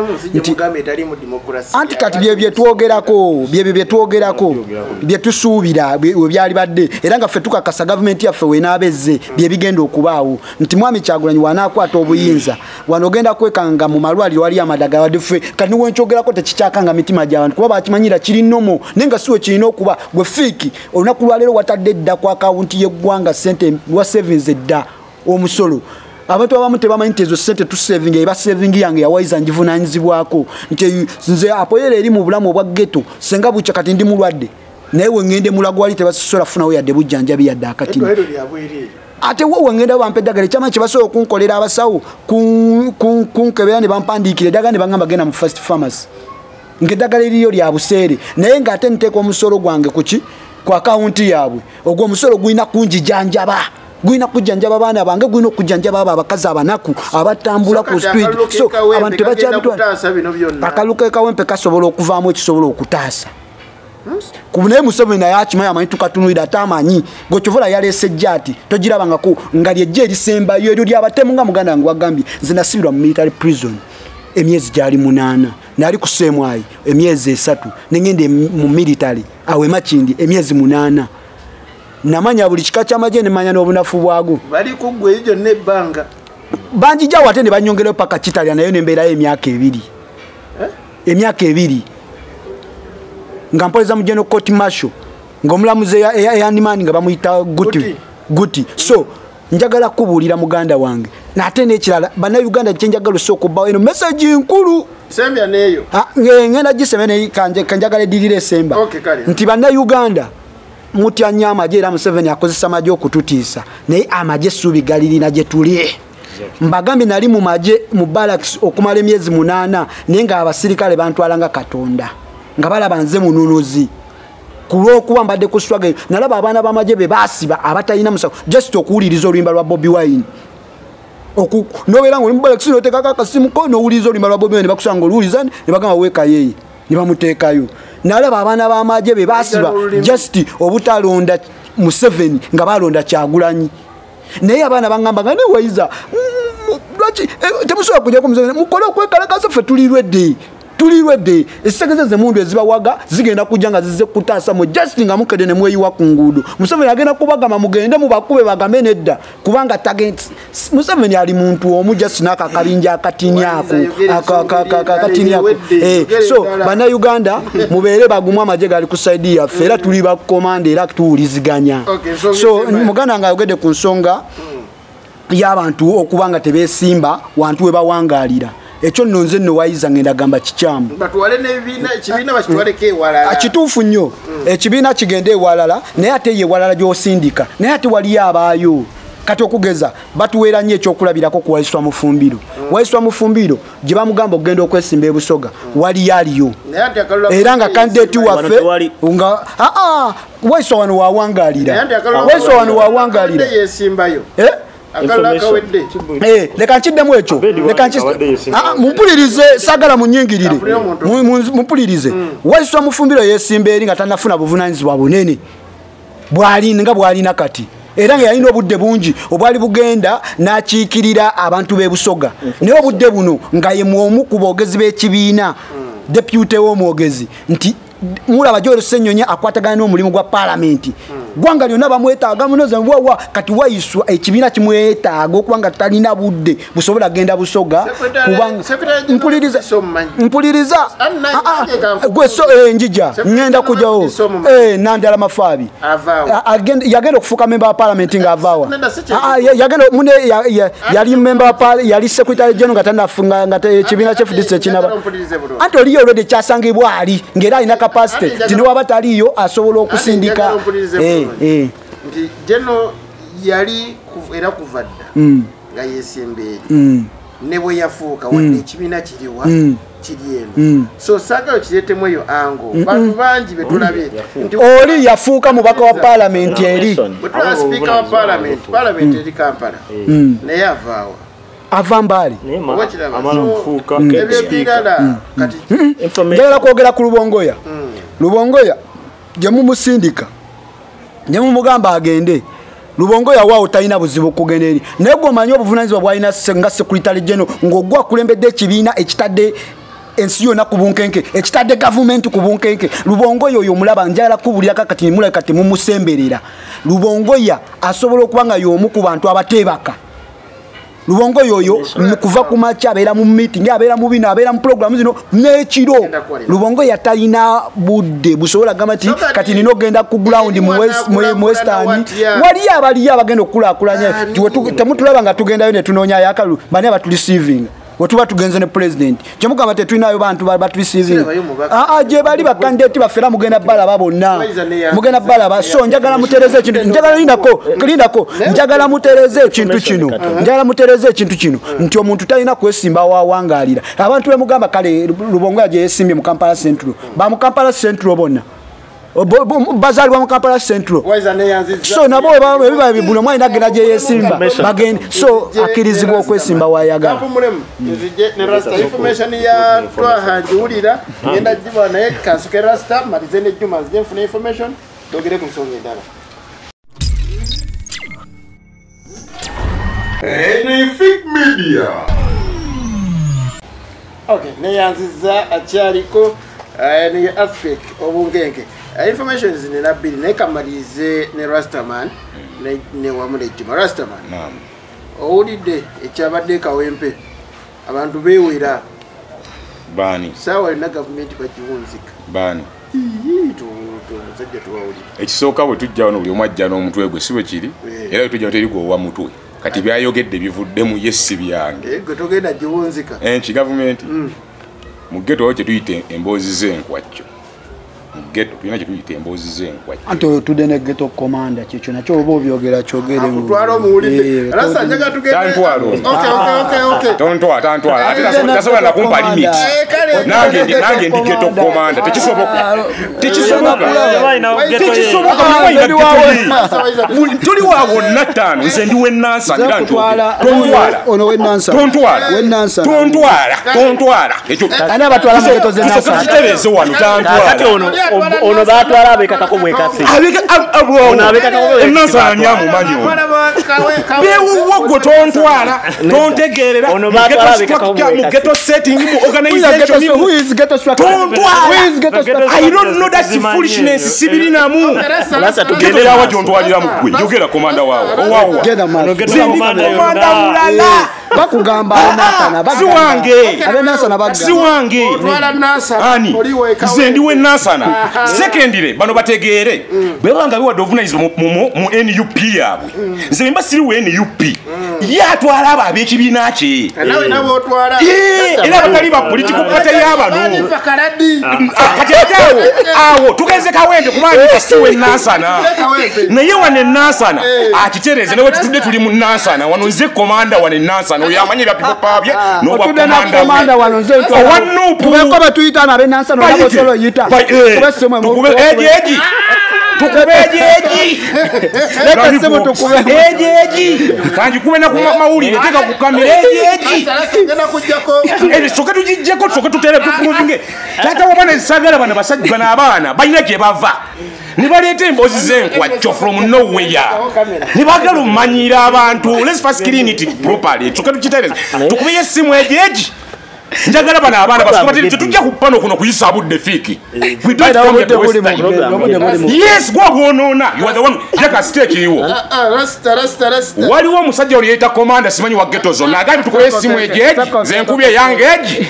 Anti kati bye byetwogerako, bye byetwogerako, bye tusuubira we byali badde. Era nga ffe tukakasa gavumenti yaffe wenaabezze bye bigenda okubaawo nti Mwami Kyagulanyi w'anaakwata obuyinza wano ogenda kwekanga mu malwaliro wali amadagala wadde ffe kati niwe nkyogerako tekikyakanga mitima gy'abantu kuba bakimanyira kiri nnomo naye nga si we kirina okuba. Gwe fiiki olunaku lwaleero watadde edda ku akawunti y'eggwanga ssente wa savings edda omusolo. Abantu abamu tebamanyi nti ezo ssente tusavinga, eba saving yange yawayiza ngivunaanyizibwako nti nze apoyera eri mu bulamu obwa ghetto senga bukya kati ndi mulwadde naye we ngende Mulago wali tebasobola kufunawo yadde bujjanjabi yadde akatini. Ate wo ngenda bampa eddagala ekyama kye basobola okunkolera abasawo kunkebera ne bampandiikira eddagala ne bangamba genda mu first pharmacy ng'eddagala eriyo lya buseere naye ng'ate nteeka omusolo gwange kuki ku akawunti yaabwe. Ogwo omusolo gulina kunjijanjaba, gulina kujjanjaba abaana bange, gulina okujjanjaba abo abakazi abanaku abatambula ku street. So abantu tebakyabitwala. Akalulu k'e Kawempe kasobola okuvaamu ekisobola okutaasa. Naye Museveni naye akimanyi, amanyi tukatunuulira ate amanyi gwe yaleese ejja ati togirabangako nga lyejja erisembayo eryo lyabatemu nga muganda wange wagambye. Nze nasibirwa mu military prison emyezi gyali 8, nali ku CMI emyezi 3, ne ngenda mu military awo e Makindye emyezi 8. Namanya buli kika ky'amagye ne manya n'obunafu bwago. Bali ku ggwe eyo gyonna ebbanga banjijjawo ate ne banyongerayo paka Kitalya nayo ne mbeerayo emyaka 2. Emyaka 2 nga mpoleza mu General Court Martial ng'omulamuzi eyandimani nga bamuyita Guti. Guti. So njagala kubuulira muganda wange nate n'ekirala Bannayuganda kye njagala osooka obbawo eno message nkulu. Sembya n'eyo. Ngenda giseme naye kanjagala eddirira esemba. Nti Bannayuganda mutya nnyo amagye era Museveni akozesa amagye okututiisa naye amagye essuubi galirina gye tuli. Mbagambye nali mu magye mu barracks okumala emyezi 8 naye ng'abasirikale bantwala nga Katonda nga balaba nze mununuzi ku lw'okuba mbadde ku struggle. Nalaba abaana b'amagye be baasiba abatalina musango just okuwuliriza oluyimba lwa Bobi Wine. Nobeera ng'oli mu barracks n'oteekako akasimu ko n'owuliriza oluyimba lwa Bobi Wine ne bakusanga oluwuliriza ne bagamba weekayeeyi ne bamuteekayo. Nalaba abaana b'amagye be baasiba just obutalonda Museveni nga balonda Kyagulanyi. Naye abaana bangamba nga newayiza lwaki temusobola kujjako Museveni mukole okwekalakaasa ffe tulirwedde. Tulirwedde esegeze zemundu ezibawaga zigenda kujja nga zize kutaasa mu just nga mukedde ne mweyiwa ku nguudo. Museveni agenda kubagamba mugende mubakube bagambe nedda kubanga Museveni ali muntu omu just n'akakabinja akatini ako akatini ako. So Bannayuganda mubeere bagumu amagye gali ku side yaffe era tuli bakomanda era tuwuliziganya. So muganda nga ayogedde ku nsonga y'abantu okuba nga tebeesimba wantu we bawangaalira. Ekyo nno nze nno wayiza ngenda gamba kikyamu. Batwale n'ebibiina, ekibiina bakitwaleko ewalala. Kituufu nnyo. Ekibiina kigende ewalala naye ate ye ewalala gy'osindika naye ate waliyo abaayo. Kati okugeza batuweera nnyo ekyokulabirako ku Waiswa Mufumbiro. Waiswa Mufumbiro gye bamugamba okugenda okwesimba e Busoga waliyo aliyo. Era nga kandidate waffe nga Waiswa wano wawangaalira. Waiswa wano wawangaalira. Yesimbayo. Leka nkiddemu ekyo. Mumpulirize saagala munnyingirire. Mumpulirize. Waiswa Mufumbiro yeesimba eri nga tannafuna buvunaanyizibwa bunene nga bw'alina kati. Era nga yalina obudde bungi obwali bugenda n'akiikirira abantu b'e Busoga. Naye obudde buno nga ye omu ku boogezi b'ekibiina, deputy w'omwogezi nti Mulaba Joel Ssenyonyi akwatagana n'omulimu gwa paalamenti. Ggwanga lyonna bamwetaaga munoza wawa kati Waiswa ekibiina kimwetaaga okubanga talina budde busobola genda Busoga kubanga mpuliriza gwe so njija ngenda kujawo Nandala Mafabi yagenda okufuuka member wa parliament nga avaawa. Yagenda mune yali member wa yali secretary general nga tanafunga nga ekibiina kye FDC kinaba anti oli already kyasangibwa ali ngera alina capacity tiniwaba taliyo asobola okusindika. Nti jeno yali era kuva dda nga yesimba eri ne bwe yafuuka wadde ekibiina kiriwa kiri eno. So saagala kireetemu eyo ango bantu bangi be tulabye nti oli yafuuka mubaka wa paalamenti eri bwe tulaba sipiika wa paalamenti eri Kampala naye avaawa ava mbali njagala kwogera ku Lubongoya. Lubongoya gye mumusindika ne mumugamba agende. Lubongoya waawo talina buzibu kugenda eri naye gwe omanyi obuvunaanyizibwa bw'alina nga secretary general ng'ogwa akulembedde ekibiina ekitadde ensi yonna ku bunkenke, ekitadde gavumenti ku bunkenke. Lubongoya oyo omulaba njagala kubulira kati mulabika temumusemberera. Lubongoya asobola okuba nga y'omu ku bantu abateebaka. Lubongoya oyo kuva ku makya abeera mu meeting, abeera mu bino, abeera mu program zino n'ekiro. Lubongoya talina budde busobola gamba nti kati nina ogenda ku ground mu Western. Waliyo abaliyo abagenda okukulaakulanya. Temutulaba nga tugendayo ne tunoonyayo akalulu, bani abatureceiving? Wetuba tugenze ne president. Kyemugamba tetulinayo bantu batureceiving. Gye bali bakandidate baffe era mugenda balaba bonna. Mugenda balaba. So njagala mutereze ekintu. Njagala lindako. Njagala mutereze ekintu kino. Njagala mutereze ekintu kino. Nti omuntu talina kwesimba wawangaalira. Abantu bemugamba kale Lubongoya gye yesimbye mu Kampala Central. Ba mu Kampala Central bonna. Bazaalibwa mu Kampala Central. So nabo ebiba bibuno mwalina agenda gye yesimba. Bagenda so akkirizibwa okwesimba wayagala. Nzije ne Rasta information ya Twaha ngiwulira ngenda giba naye kansuke Rasta malize ne Juma nzije nfune information twogere ku nsonga endala. Anything Media. Okay, neyanziza akyaliko ne Africa obunkenke. Information zinena bbiri naye kamalize ne Rastaman ne wamu ne Juma. Rastaman, owulidde ekyabadde Kawempe abantu beewera baani saawa yonna gavumenti bagiwunzika baani omusajja tubawulira. Ekisooka bwe tujja wano buli omu ajja n'omutwe gwe si bwe kiri, era bwe tujja wano teri gwe mutwe. Kati byayogedde bivuddemu ye si byange. Gwe togenda giwunzika enki gavumenti mu ghetto awo kye tuyita emboozi z'enkwacyo. Ghetto tulina kye tuyita emboozi z'enkwacyo. Anti oyo tudde ne ghetto commander kyekyo nakyo oba obyogera kyogere. Akutwala omuwulidde. Rasta njagala tugende. Tantwala. Okay. Tontwala ate tasobola nakumpa limit. Nange ndi ghetto commander tekisoboka. Tekisoboka. Tuli wa wonna ttaano nze ndi w'Ennansana era nkyogera. Tontwala. Ono w'Ennansana. Tontwala. Ekyo. Ani abatwala mu ghetto z'Ennansana? Kitereeze wano tantwala. Kati ono batwala abekakako bwekasi. Ono abekakako Ennansana nyamumanyi ono. Bewuwo gwe tontwala, tontegeerera. Ono batwala abekakako bwekasi. Mu ghetto setting, mu organization. Who is ghetto structure? Tontwala. Who is ghetto structure? I don't know that foolishness sibirinamu. Ghetto yawa gyontwalira mu ggwe. Yogera komanda waawe. Owawa. Komanda mulala. Bakugamba Nansana si wange. Abe Nansana bagamba. Si wange. Otwala Nansana. Ani? Nze ndi w'Ennansana. Secondly bano bategeere. Bwe baba nga biwadde obuvunaanyizibwa mu NUP yaabwe. Nze mba siri we NUP. Ye atwala abo ab'ekibiina kye. Nawe nabo otwala. Era abatali ba political party y'abano. Kati ate awo tugenze Kawempe kubanga si w'Ennansana. Naye wano Ennansana akitereeze ne bwe tutudde tuli mu Nansana wano nze komanda wano Ennansana oyo amanyi ebya people power bye n'obwa komanda wano nze owa NUP. Tubeko batuyita abe Nansana nabo solo yita. Tukube eji tukube eji leka sema tukube eji kanji kube na mawulire teka ku kamera eji ngenda kujjako soka tujijjeko soka tutere tukuvinge tata wabana sagala bana basajja bana abaana balina gye bava ne baleeta emboozi z'enkwacyo from nowhere ne baagala omumanyira abantu. Let's first clean it properly. Soka tukitereze tukubeye essimu eji. Njagala bano abaana basoma tetujja ku pano kuno kuyisa budde Fiki. We don't come here to waste time. Yes, gwa bwonoona. You are the one. Yaka stake iwo. Rasta. Waliwo omusajja oli yeeyita commander simanyi wa ghetto zone. Agambye tukole essimu ejeji. Nze nkubye yange eji.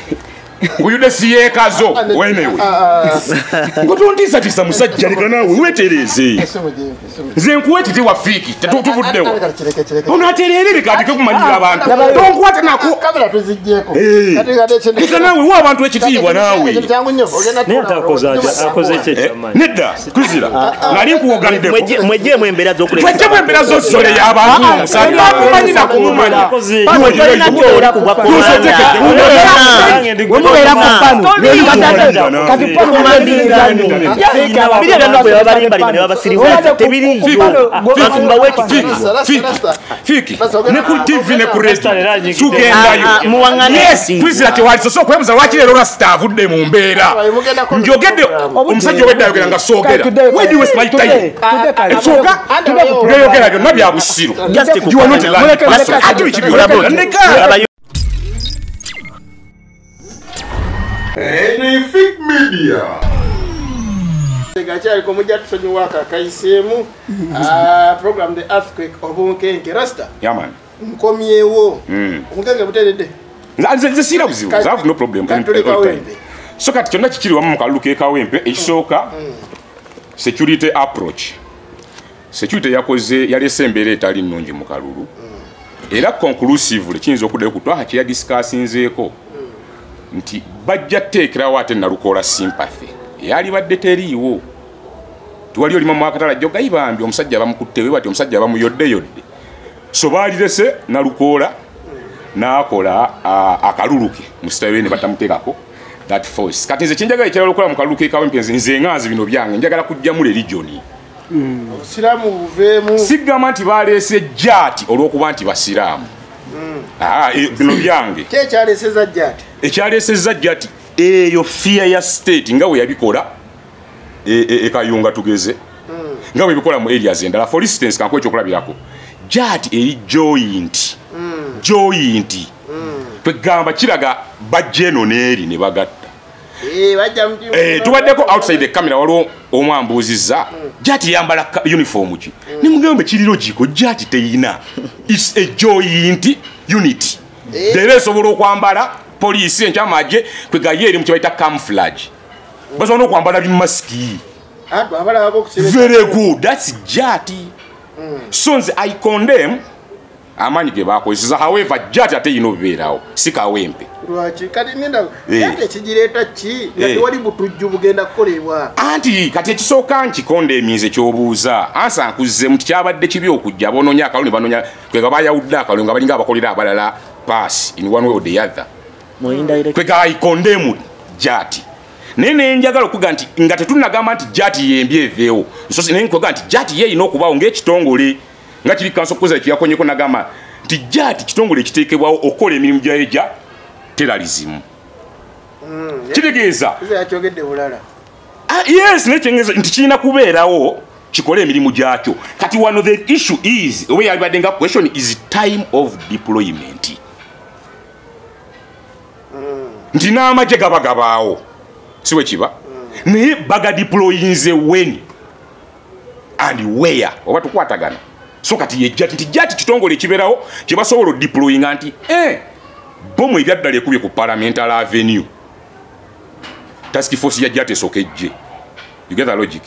Nguyude siyeekazo wenewe. Ngotontiisatiisa musajja leka naawe weetereeze. Nze nkuwa ekitiibwa Fiki tetuvuddewo. Ono atereere leka ateke kumanyira abantu. Tonkwata nako. Kamera tuziggyeko. Leka naawe wa abantu ekitiibwa naawe. Naye ate akoze ki ekyamaanyi? Nedda kuzira. Nali nkuwoganiddeko. Mweggyemu embeera z'okuleka. Tweggyemu embeera z'osolera abantu omusajja. Akumanyi nakumumanya. Fiki ne ku TV ne ku radio tugendayo. Yes, kwizira tewali so okwebuza lwaki leero Rasta avudde mu mbeera. Njogedde omusajja obwedda ayogera nga soogera. Why do you waste my time? Ekisooka by'oyogera byonna bya busiru. You are not a lying person. Ate biki by'oyogera? Ndeka. Fik Media. Gachari mujja tusonyiwa akayiseemu program the earthquake obunkenke Rasta. Yeah man. Nkomyewo. Omukenke buteredde. Nze sira buzibu. I have no problem. So kati kyonna kikiri wamu mu kalulu k'e Kawempe ekisooka security approach. Security yakoze yalese embeera etali nnungi mu kalulu. Era conclusively kiyinza okuddayo ku twaha kye yadiscussinzeeko. Nti bajja teekerawo ate Nalukoola sympathy eyalibadde teriiwo. Tiwali olima mu akatala jjo gayibambi omusajja bamukutte we bati omusajja bamuyoddeyodde. So baalirese Nalukoola n'akola akalulu ke musitawe ne batamuteekako that force. Kati nze kyenjagala ekirala okukola mu kalulu k'e Kawempe nze nganzi bino byange njagala kuggyamu religion. Obusiraamu buveemu. Sigamba nti baleese jaati olw'okuba nti basiraamu. Bino byange. Ki ekyaleesezza jaati? Ekyaleesezza jaati eyo fear ya state nga bwe yabikola e Kayunga tugeze. Nga bwe bikola mu areas endala. For instance kankuwe ekyokulabirako. Jaati eri joint. Joint. Twegamba kiraga bajja eno n'eri ne bagatta. Tubaddeko outside the camera waliwo omu ambuuzizza jaati yambala uniform ki? Ne mugambe kiri logical jaati teyina. It's a joint unit. Leero esobola okwambala poliisi enkyamagye kwegaye eri mu kye bayita camouflage. Basobola n'okwambala bimasiki. Very good. That's jaati. So nze I condemn amaanyi ge bakozesa. However, jaati ate yina obubeerawo si Kawempe. Lwaki? Kati nenda jaati ekigireeta ki nga tewali butujju bugenda kukolebwa? Anti kati ekisooka nkikondeminze ky'obuuza. Ansa nkuzze muti kyabadde kibi okujja bonoonya akalulu ne banoonya kwega bayawudde akalulu nga balinga abakolera abalala pass in one way or the other. Kwega I condemn jaati. Naye ne njagala okuga nti nga tetunnagamba nti jaati yembi eveewo. So naye nkuga nti jaati ye erina okubaawo ng'ekitongole nga kiri kanso kuza kyakonyeko nagamba nti jaati kitongole ekiteekebwawo okukola emirimu gyayo egya terrorism. Kitegeeza yakyogedde bulala. Yes, nekyengeeza nti kirina kubeerawo kikole emirimu gyakyo. Kati wano the issue is oba yalibadde nga question is time of deployment. Nti n'amagye gaba gabaawo si bwe kiba naye bagadeployinze when and where oba tukwatagana. So kati ye jaati nti jaati kitongole ekibeerawo kye basobola odeployinga nti bomu ebyaddala ekubye ku Parliamentary Avenue. Task force ya jaati esooka ejje. You get the logic?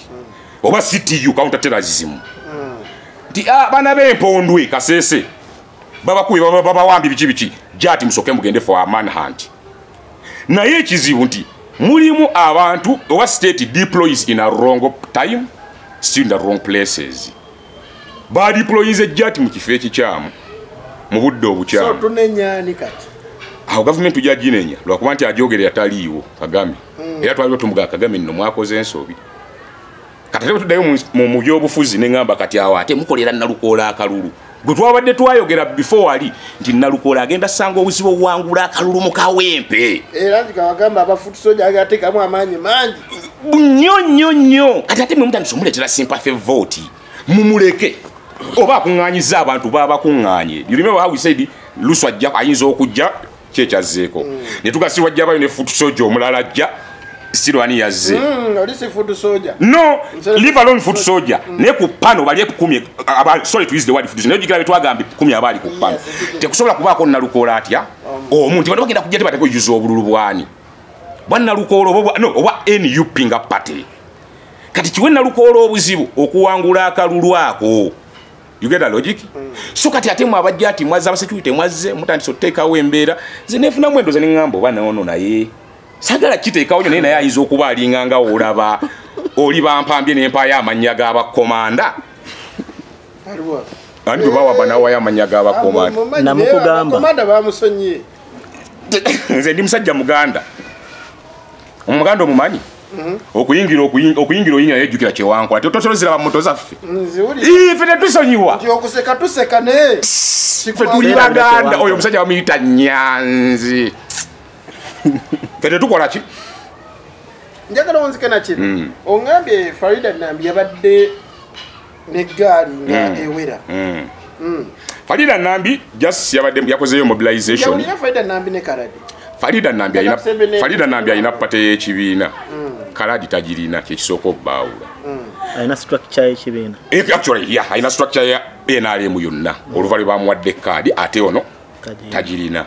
Oba CTU counter terrorism. Nti baana b'empondwe Kasese babakubye babawambye biki biki jaati musooke mugende for a manhunt. Naye ekizibu nti mulimu abantu oba state deploys in a wrong time still in the wrong places. Badeployinze jaati mu kifo ekikyamu mu budde obukyamu. So tunenya kati? Awo gavumenti tujja ginenya lwakuba nti ajogerera taliiwo Kagame. Era twaliwo tumugaa Kagame nno mwakoze ensobi. Kati ate tuddayo mu byobufuzi ne ŋŋamba kati awo ate mukolera Nalukoola akalulu. Gwe twabadde twayogera before wali nti Nalukoola agenda sanga obuzibu obuwangula akalulu mu Kawempe. Era nti kawagamba abafutu soja agateekamu amaanyi mangi. Nnyo nnyo nnyo. Kati ate mwe mutandise omuleetera sympathy vote. Mumuleke. Oba akuŋŋaanyizza abantu baba bakuŋŋaanye. You remember how we said Luswa ajja ayinza okujja Kyekyazeeko. Ne tugasirwa jjabayo ne foot soldier omulala ajja Sirwani yazze. Oli si foot soldier. No, leave alone foot soldier. Ne ku pano bali ekumi sorry to use the word foot soldier. Naye twagambye 10 abali ku pano. Tekusobola kubaako Nalukoola atya? Omuntu bano bagenda kujja tebateko yuza obululu bwani. Bwa Nalukoola oba no oba NUP nga party. Kati kiwe Nalukoola obuzibu okuwangula akalulu ako. You get that logic? So kati ate mwabajja ati mwazza aba security mwazze mutandise oteekawo embeera. Nze nefunamu endowooza ne ŋŋamba oba noono naye. Sagala kiteekawo nnyo naye naye ayinza okuba alinga nga olaba oli bampambye n'empaayo amannya g'abakomanda. Ani gwe bawaba n'awaayo amannya g'abakomanda? Namukugamba. Komanda bamusonyiye. Nze ndi musajja Muganda. Omuganda omumanyi? Okuyingira oyingira yejjukira kye wankola. Totosolozera bamuto zaffe. Ffe tetusonyiwa. Nti okuseka tuseka naye. Ffe tuli Baganda. Oyo omusajja bamuyita Nyanzi. Ffe tetukola ki? Njagala onzike na kino. Ongambye Farida Nambi yabadde n'eggaali nga ewera. Farida Nambi just yabadde yakozeeyo mobilization. Yawulira Farida Nambi ne Kaladi. Farida Nambi alina party y'ekibiina. Kaladi tagirina kyekisooka obbaawula. Alina structure y'ekibiina. Actually, yeah, alina structure ya NRM yonna. Oluvannyuma bamuwadde kaadi ate ono tagirina.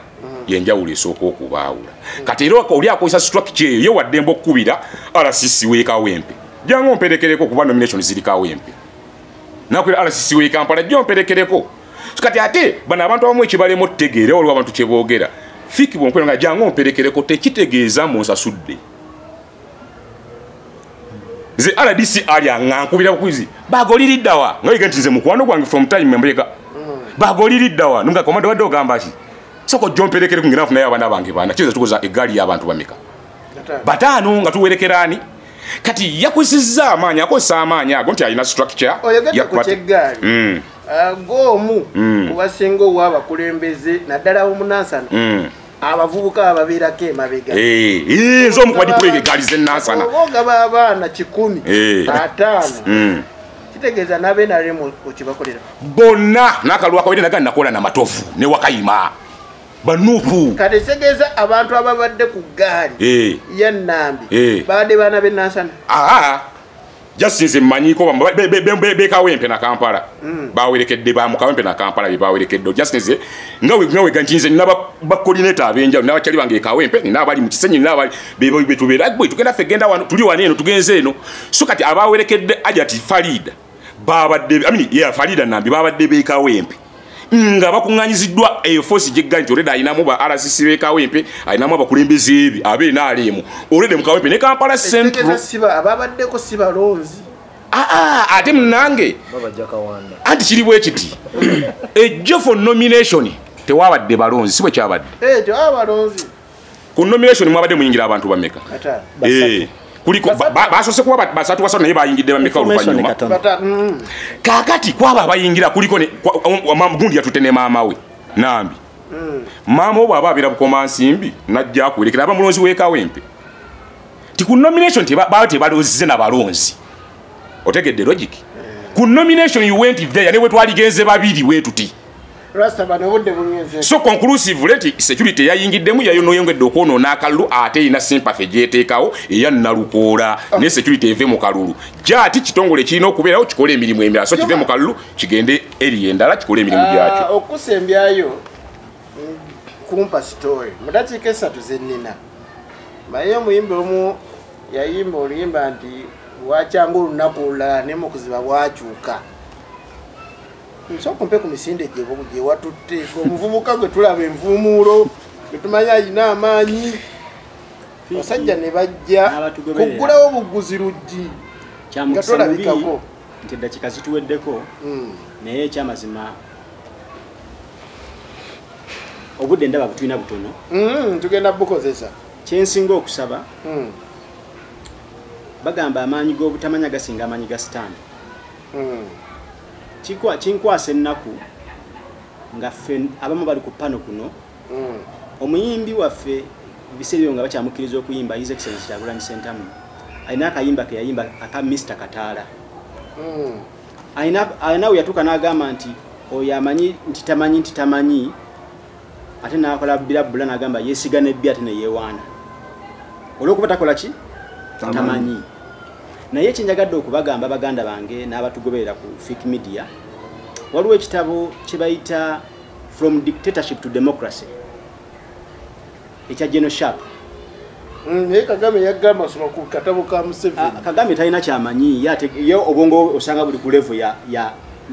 Yenjawulo esooka okubaawula. Kati era oli akozesa structure eyo ye waddembe okukubira RCC w'e Kawempe. Jangu omperekereko kuba nomination ziri Kawempe. Nakwira RCC w'e Kampala jjo omperekereko. Kati ate bano abantu abamu ekibalemu otutegeere waliwo abantu kye boogera. Fiki bwonkwera nga jangu omperekereko tekitegeeza mu nsasudde. Nze RDC ali aŋŋankubira bukuzi. Bagoliriddawa. Nga yiga nti nze mukwano gwange from time mbega. Bagoliriddawa. Nunga komando wadde ogamba ki? Soko jomperekere kungena nfunayo abaana bange bana. Kiza tukoza eggaali y'abantu bameka? Bataano nga tuwerekerani. Kati yakozesezza amaanyi, akozesa amaanyi ago nti alina structure. Oyogedde ku ky'eggaali. Ng'omu ku basinga ow'abakulembeze naddala omunansana. Abavubuka ababeerako emabega. Nze omu ku badipuleka eggaali z'ennansana. Oba ogaba abaana 150. Kitegeeza n'abe NRM okibakolera. Bonna n'akalulu akawedde naga nakola na Matovu ne Wakayima. Banupu. Kati kitegeeza abantu ababadde ku ggaali ya Nambi babadde baana b'ennansana. Just nze mmanyiko be Kawempe na Kampala. Bawerekedde ba mu Kawempe na Kampala be bawerekedde. Just nze nga we nti nze nina ba coordinator ab'enjawulo n'abakyali bange e Kawempe nina abali mu Kisenyi nina abali be tubeera bwe tugenda ffe genda wano tuli wano eno tugenze eno. So kati abawerekedde Hajati Farida babadde Farida Nambi babadde be Kawempe. Nga bakuŋŋaanyiziddwa eyo force gy'eggaali nti already alinamu ba RCC b'e Kawempe alinamu abakulembeze be abe NRM already mu Kawempe ne Kampala Central. Ababaddeko si balonzi. Ate munnange anti kiri bwe kiti ejjo for nomination tewabadde balonzi si bwe kyabadde. Tewaba balonzi. Ku nomination mwabadde muyingira abantu bameka? Kuliko basoose kuba basatu basatu naye bayingidde bameka oluvannyuma. Kaakati kwabo abayingira kuliko gundi yatutte ne maama we Nambi. Maama we bw'aba abeera Bukomansimbi n'ajja akuwerekera aba mulonzi w'e Kawempe. Ti ku nomination baba tebalonze na balonzi. Otegedde logic? Ku nomination you went there ne bwe twaligenze babiri we tuti. Rasta bano obudde bungenze. So conclusively nti security yayingiddemu yayonoyongedde okwonoona akalulu ate erina sympathy gy'eteekawo eya Nalukoola ne security eve mu kalulu. Gy'ati kitongole kirina okubeerawo kikole emirimu emirala so kive mu kalulu kigende eri endala kikole emirimu gyakyo. Okusembyayo kumpa story mu dakiika 3 zennina. Maye omuyimbi omu yayimba oluyimba nti wakyanga olunaku olulala ne mu kuziba bwakyuka. Nsooka mpe ku misinde gye watutte omuvubuka gwe tulaba envuumuulo gwe tumanyi alina amaanyi basajja ne bajja kuggulawo bugguzi luggi nga tolabikako. Nti eddakiika zituweddeko naye ekyamazima obudde ndaba butulina butono. Tugenda bukozesa. Kyensinga okusaba bagamba amaanyi g'obutamanya gasinga amaanyi ga sitaani. Kinkwasa ennaku nga ffe abamu bali ku pano kuno omuyimbi waffe biseera ebyo nga bakyamukkiriza okuyimba His Excellency Kyagulanyi Ssentamu alina akayimba ke yayimba aka Mr. Kataala. Alina we yatuuka n'agamba nti oyo amanyi nti tamanyi nti tamanyi Ate n'akola birabula n'agamba yeesiga nebbi ate ne yeewaana. Olw'okuba takola ki? Tamanyi. Naye kyenjagadde okubagamba baganda bange n'abatugoberera ku Fik Media, waliwo ekitabo kye bayita From Dictatorship to Democracy ekya General Sharp. Naye Kagame yagamba soma ku katabo ka Museveni. Kagame talina kyamanyi, ye obwongo osanga buli ku level ya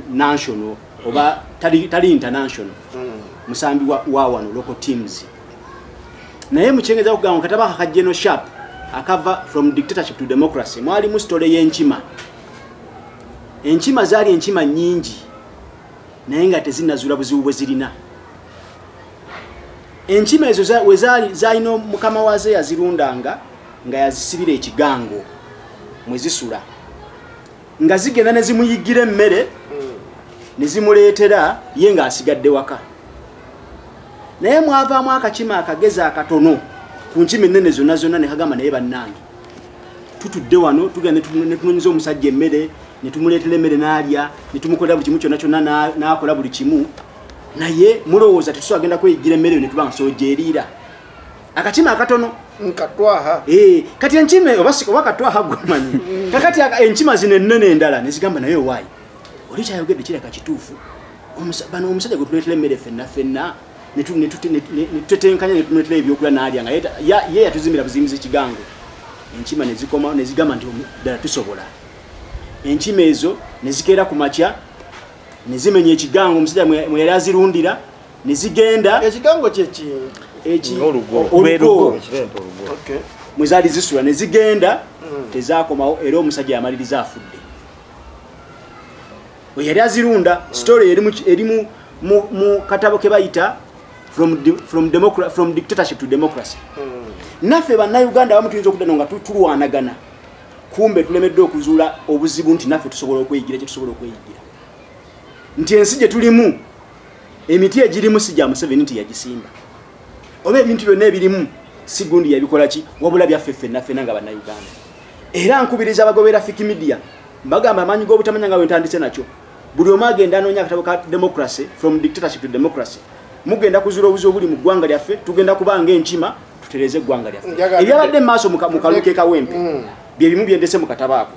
national oba tali international. Musambi wa wano local teams. Naye mukyengeza okugamba katabo aka General Sharp akava From Dictatorship to Democracy, mwalimu story y'enkima. Enkima zaali enkima nnyingi naye nga tezinnazuula buzibu bwe zirina. Enkima ezo we zaali zaalina mukama waazo yazirundanga nga yazisibira ekigango mwe zisula, nga zigenda ne zimuyiggira emmere ne zimuleetera ye ng'asigadde waka. Naye mwavaamu akakima akagezi akatono ku nkima ennene zonna zonna ne kagamba naye bannange tutudde wano tugenda ne tunoonyeza omusajja emmere ne tumuleetera emmere n'alya ne tumukolera buli kimu kyonna kyonna n'akola buli kimu, naye mulowooza tetusobola genda kweyiggira emmere eyo ne tuba nga gyeriira. Akakima akatono nkatwaha. Kati enkima oba katwaha gwemanyi. Kakati enkima zino ennene endala ne zigamba naye waayi oli kyayogedde kireka kituufu, bano omusajja gwe tuleetera emmere ffenna ffenna ne tutetenkanya ne tumuleetera ebyokulya n'alya nga ye yatuzimbira buzimbizi kigango. Enkima ne zikoma ne zigamba nti ddala tusobola. Enkima ezo ne zikeera ku makya ne zimenya ekigango omusajja mwe yali azirundira ne zigenda. Ekigango kye ki? Olugo. Mwe zaali zisula ne zigenda tezaakomawo era omusajja yamaliriza afudde. We yali azirunda. Story eri mu katabo ke bayita From Dictatorship to Democracy. Naffe bannayuganda abamu tuyinza okudda nga tulwanagana, kumbe tulemeddwa okuzuula obuzibu nti naffe tusobola okweyigira kye tusobola okweyigira, nti ensi gye tulimu emiti egirimu si gya Museveni nti yagisimba, oba ebintu byonna ebirimu si gundi yabikola ki, wabula byaffe ffenna ffenna nga bannayuganda. Era nkubiriza abagobera Fik Media, mbagamba amaanyi g'obutamanya nga bwe ntandise nakyo, buli omu agenda anoonya akatabo ka Democracy, From Dictatorship to Democracy. Mugenda kuzuula obuzibu obuli mu ggwanga lyaffe, tugenda kubanga enkima tutereeze eggwanga lyaffe. Ebyabadde mu maaso mu kalulu k'e Kawempe bye bimu bye ndese mu katabo ako.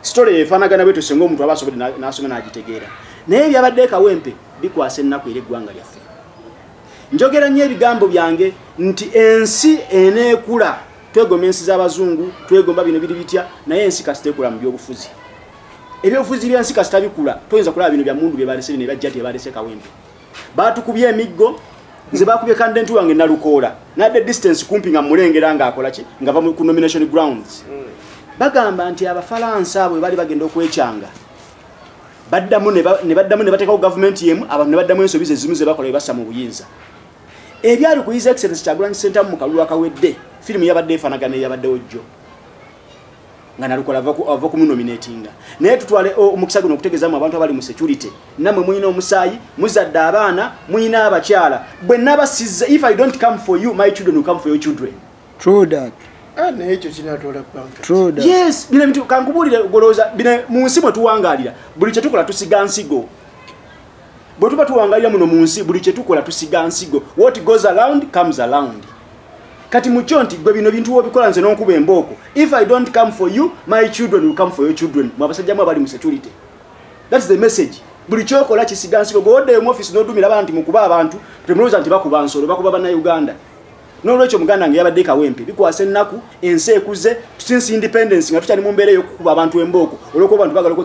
Story efaanagana bwetyo singa omuntu aba asobodde n'asoma n'agitegeera. Naye ebyabadde e Kawempe bikwasa ennaku eri eggwanga lyaffe. Njogera nnyo ebigambo byange nti ensi eneekula, twegomba ensi z'abazungu, twegomba bino biri bitya, naye ensi kasita ekula mu byobufuzi. Ebyobufuzi by'ensi kasita bikula, toyinza kulaba bino bya mundu bye balese bino ebajja tebalese Kawempe. Batukubye emiggo, nze bakubye candidate wange Nalukoola, nadde distance kumpi nga mulengera ng'akola ki, nga va ku nomination grounds. Bagamba nti Abafalansa abo bali bagenda okwekyanga, baddamu ne bateekawo gavumenti emu, abantu ne baddamu ensobi ze zimu ze bakola bye bassa mu buyinza. Ebyali ku His Excellency Kyagulanyi Ssentamu mu kalulu akawedde, firimu yabadde efaanagana eyabaddewo jjo nga Nalukoola ava kumunominatinga. Naye tutwale omukisa guno okutegeezaamu abantu abali mu security, nammwe mulina omusaayi, muzadde abaana, mulina abakyala, bwe nabasizza, if I don't come for you, my children will come for your children. True that. Naye ekyo kinaatwala bbanga. True that. Yes, bino bintu kankubuulire golowooza bino mu nsi mwe tuwangaalira, buli kye tukola tusiga nsigo. Bwe tuba tuwangaalira muno mu nsi, buli kye tukola tusiga nsigo. What goes around comes around. Kati mukyo nti gwe bino bintu wobikola nze n'onkuba embooko. If I don't come for you, my children will come for your children. Mwe abasajja mwe abali mu security. That's the message. Buli kyokola kisiga nsigo. Gw'oddeyo mu office n'odumira abantu mukuba abantu, temulowooza nti bakuba nsolo, bakuba bannayuganda. N'olwekyo muganda wange yabadde Kawempe, bikwasa ennaku, ensi ekuze, since independence nga tukyali mu mbeera ey'okukuba abantu embooko, olw'okuba abantu baagala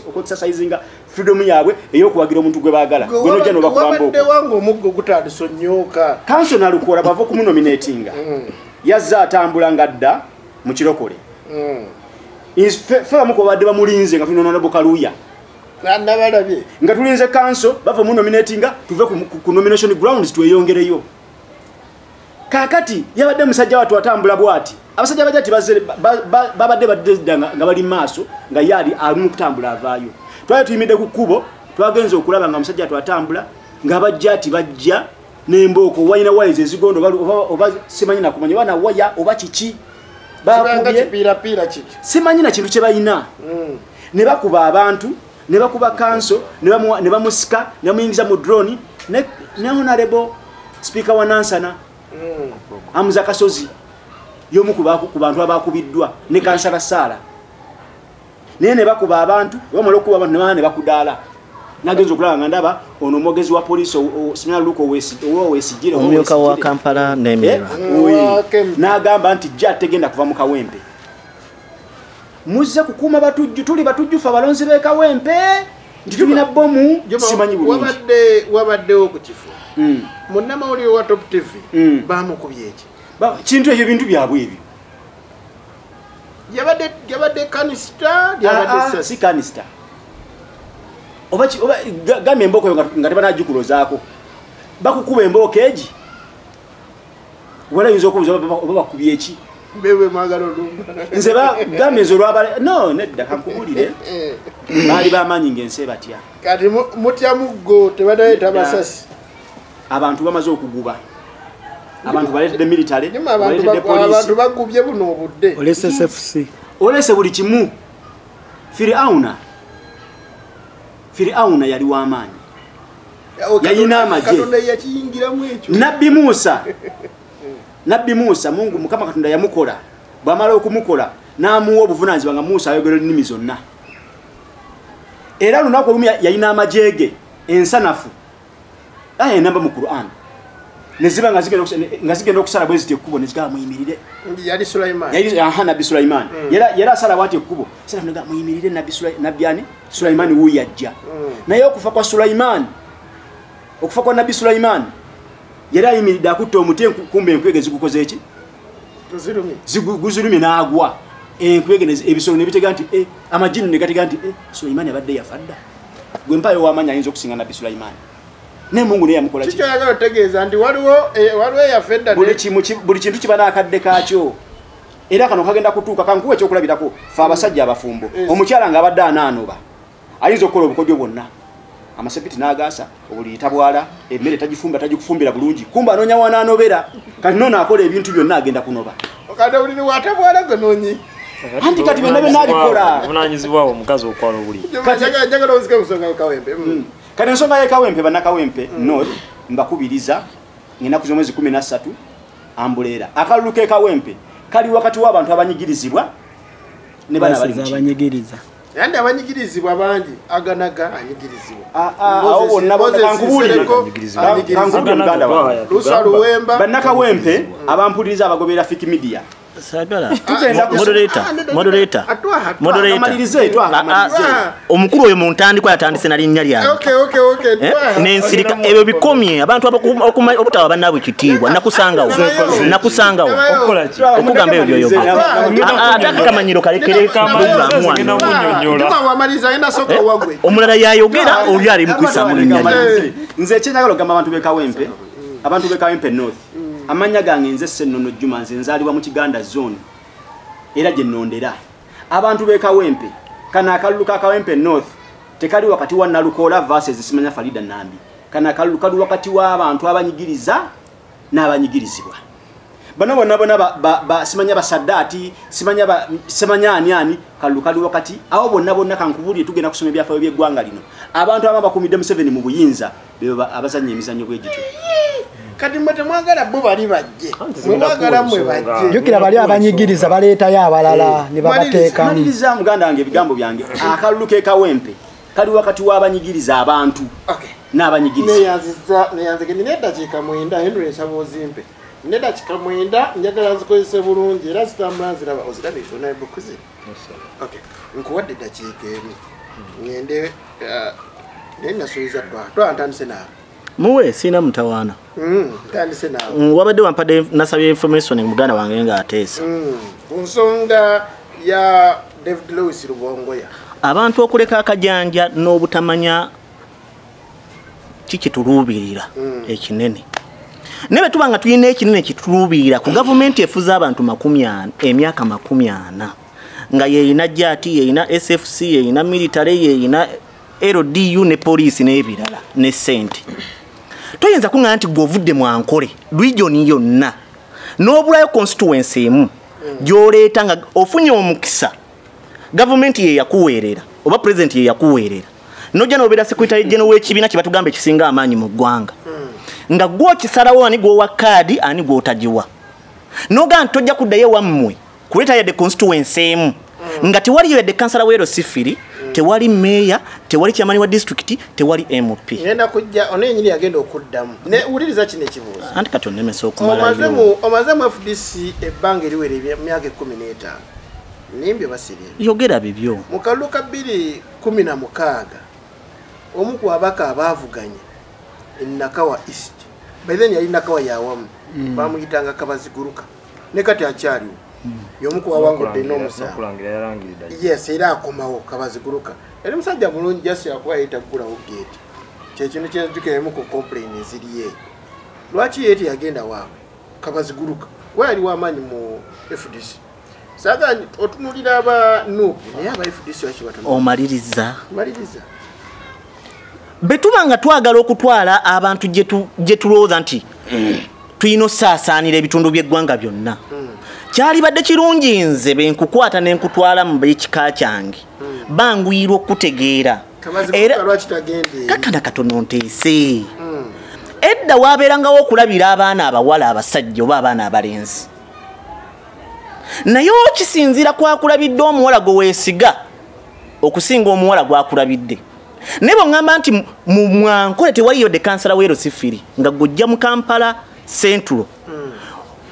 okuexercisinga freedom yaabwe ey'okuwagira omuntu gwe baagala. Gwe n'ojja n'obakuba mbooko. Wabadde wange omuggo gutandise onnyooka. Kanso Nalukoola bava okumunominatinga, yazze atambula ng'adda mu kirokole. Ffe abamu ku babadde bamulinze nga tulina Honorable Kaluya. Nabalabye. Nga tulinze kanso, bava munominatinga, tuve ku nomination grounds tweyongereyo. Kaakati yabadde musajja wattu atambula bw'ati. Abasajja bajja babadde badde nga bali maaso nga ye ali mu kutambula avaayo. Twali tuyimidde ku kkubo, twagenze okulaba nga musajja wattu atambula nga bajja ati bajja n'embooko, walina waya ezigondo oba simanyi nakumanya oba na waya oba kiki. Bakubye simanyi na kintu kye balina. Ne bakuba abantu, ne bakuba kanso, ne bamusika, ne bamuyingiza mu drone, ne honorable Sipiika wa Nansana Hamza Kasozi y'omu ku bantu abakubiddwa ne kansala Saala. Naye ne bakuba abantu, bamala okukuba abantu ne bamala ne bakudaala. Nagenza okulaba nga ndaba ono omwogezi wa poliisi Simena Luke Owoyesigyire omumyuka wa Kampala n'emirala n'agamba nti jja tegenda kuva mu Kawempe. Muzze kukuuma batujju, tuli batujju ffe abalonzi b'e Kawempe nti tulina bbomu simanyi bulungi. Wabaddewo ku kifo munnamawulire wa Top TV bamukubye eki kintu ekyo bintu byabwe ebyo. Yabadde kanisita, yabadde si kanisita. Oba gambye embooko eyo nga tebanagikulozaako bakukuba embooko egi wala oyinza okubuuza oba bakubye eki. Nze gambye nze olwabale no nedda kankubulire baali bamaanyi ng'ensi ebatya. Kati mutya muggo tebadaleeta masasi. Abantu bamaze okuguba, abantu baleetedde military, baleetedde poliisi, abantu bagubye buno obudde, olese SFC, olese buli kimu. Firiauna yali w'amaanyi, yalina amagye. Nabbi Musa Mungu Mukama Katonda yamukola, bw'amala okumukola n'amuwa obuvunaanyizibwa nga Musa ayogera ennimi zonna. Era olunaku olumu yalina amagye ge ensanafu aya enamba mu Qur'an ne ziba nga zigenda okusala bwe ziti ekkubo ne zigamba muyimirire. Yali Sulaiman, yali Nabbi Sulaiman yera asala bw'ati ekkubo sanafu ne gamba muyimirire Nabbi Nabbi Sulaiman wuuyo ajja. Naye okufa kwa Sulaiman, okufa kwa Nabbi Sulaiman yali ayimiridde akutte omuti, kumbe enkwege zigukoze eki? Guzirumye n'agwa. Enkwege ebisolo ne bitega nti amajini ne gatega nti Sulaiman abadde yafa dda. Gwe mpayo w'amaanyi ayinza okusinga Nabbi Sulaiman. Ne Mungu naye yamukola ki? Kikyo otegeeza nti waliwo eyafa edda. Buli kintu kiba n'akadde kaakyo. Era kano kagenda kutuuka. Kankuwa ekyokulabirako ffe abasajja abafumbo, omukyala ng'abadde anaanoba ayinza okukola obukodyo bwonna, amasepiti n'agaasa, obuliri tabwala, emmere tagifumba, tagikufumbira bulungi, kumba anoonya wanaanobera. Kati noono akola ebintu byonna agenda kunoba. Kati obuliri bwatabwala gonoonyi. Anti kati byonna byonna abikola. Obuvunaanyizibwa omukazi okwala obuliri. Njagala ozike kusonga ku Kawempe. Kati ensonga y'e Kawempe, bannakawempe North mbakubiriza ng'ennaku z'omwezi 13 ambuleera. Akalulu k'e Kawempe kali wakati w'abantu abanyigirizibwa ne bana abali mu abanyigiriza. Yandi abanyigirizibwa bangi, Aganaga anyigirizibwa. Awo bonna kankubuulire muganda wange. Lusa Luwemba. Bannakawempe abampuliriza abagoberera Fik Media. Sagala. Moderator. Omukulu oyo mu ntandikwa yatandise na linnya lyange. Okay. Nensirika ebyo bikomye abantu obutaba bannaabwe kitiibwa. Nakusangawo. Okugamba ebyo byoyogera. Ate akamanyiiro kalekere programu wano. Omulala yayogera oli ali mu kuyisaamu linnya lyange. Nze ekyenjagala okugamba abantu b'e Kawempe, abantu b'e Kawempe North, amannya gange nze Ssennono Juma, nze nzaalibwa mu Kiganda zone era gye nnondera. Abantu b'e Kawempe, kano akalulu ka Kawempe North tekali wakati wa Nalukoola versus simanya Farida Nambi. Kano akalulu kali wakati w'abantu abanyigiriza n'abanyigirizibwa. Bano bonna bonna simanya basaddaati, simanya ani ani, kalulu kali wakati awo bonna bonna. Kankubuulire, tugenda kusoma ebyafaayo by'eggwanga lino. Abantu abamu bakuumidde Museveni mu buyinza be abazannya emizannyo bwe gityo. Kati mwe temwagala bo bali bajje, mwagala mmwe bajje. Jjukira bali abanyigiriza baleetayo abalala ne babateekamu. Maliriza muganda wange ebigambo byange. Akalulu k'e Kawempe kali wakati w'abanyigiriza abantu n'abanyigiriza. Neyanzige nina eddakiika 9, Henry nsaba ozimpe. Nina eddakiika 9, njagala nzikozese bulungi era zitambula nziraba. Ozirabye onabukuzi? Nkuwadde eddakiika emu. Ngende naye nasuubiza Twaha ntandise naawe. Muwe sina mutawaana. Ntandise naawe. Wabadde wampadde nasabye information muganda wange ng'ateesa. Ku nsonga ya David Lewis Rubongoya. Abantu okuleka akajanja n'obutamanya kikituluubirira ekinene. Naye bwe tuba nga tulina ekinene kituluubirira ku gavumenti efuza abantu 40 emyaka 40 nga yeeyina JAT, yeeyina SFC, yeeyina military, yeeyina LDU ne poliisi n'ebirala ne ssente. Toyinza kuŋŋamba nti gwe ovudde mu Ankole region yonna n'obulayo constituency emu gy'oleeta nga ofunye omukisa gavumenti ye yakuweerera oba president ye yakuweerera nojja n'obeera secretary general w'ekibiina kye batugamba ekisinga amaanyi mu ggwanga Nga gwe okisalawo ani gw'owa kaadi ani gw'otagiwa. Noga nti tojja kuddayo wammwe kuleeta yadde constituency emu. Nga tewali yadde kansala w'ero sifiri, tewali meeya, tewali chairman wa district, tewali MP. Ngenda kujja ono yennyini yagenda okuddamu. Ne wuliriza kino ekibuuzo. Anti kati onnemesa okumalayo. Omaze mu FDC ebbanga eriwera emyaka 15. Nimbye basiriye. Yogera bibyo. Mu kalulu ka 2016 omu ku abaka abaavuganya e Nakawa East. By then yali Nakawa yawamu. Bamuyitanga Kabaziguruka. Ne kati akyaliwo. Y'omu ku awangudde n'omusango. Yes, era akomawo Kabaziguruka. Yali musajja mulungi just yakuba yayita kugulawo gate. Kye kintu kye nzijukiramu ku complain eziri eyo. Lwaki ye teyagenda waabwe? Kabaziguruka. Kuba yali w'amaanyi mu FDC. Saga otunulira aba NUP naye aba FDC lwaki batono? Omaliriza. Maliriza. Bwe tuba nga twagala okutwala abantu gye tulowooza nti tulina osaasaanira ebitundu by'eggwanga byonna. Kyalibadde kirungi nze be nkukwata ne nkutwala mu b'ekika kyange. Banguyirwa okutegeera. Era kakana katono nteese. Edda waabeerangawo okulabira abaana abawala abasajja oba abaana abalenzi. Naye okisinziira kwakulabidde omuwala gwe weesiga okusinga omuwala gwakulabidde. Naye bw'oŋŋamba nti mu Mwankole tewaliyo yadde kansala w'ero sifiri nga gw'ojja mu Kampala Central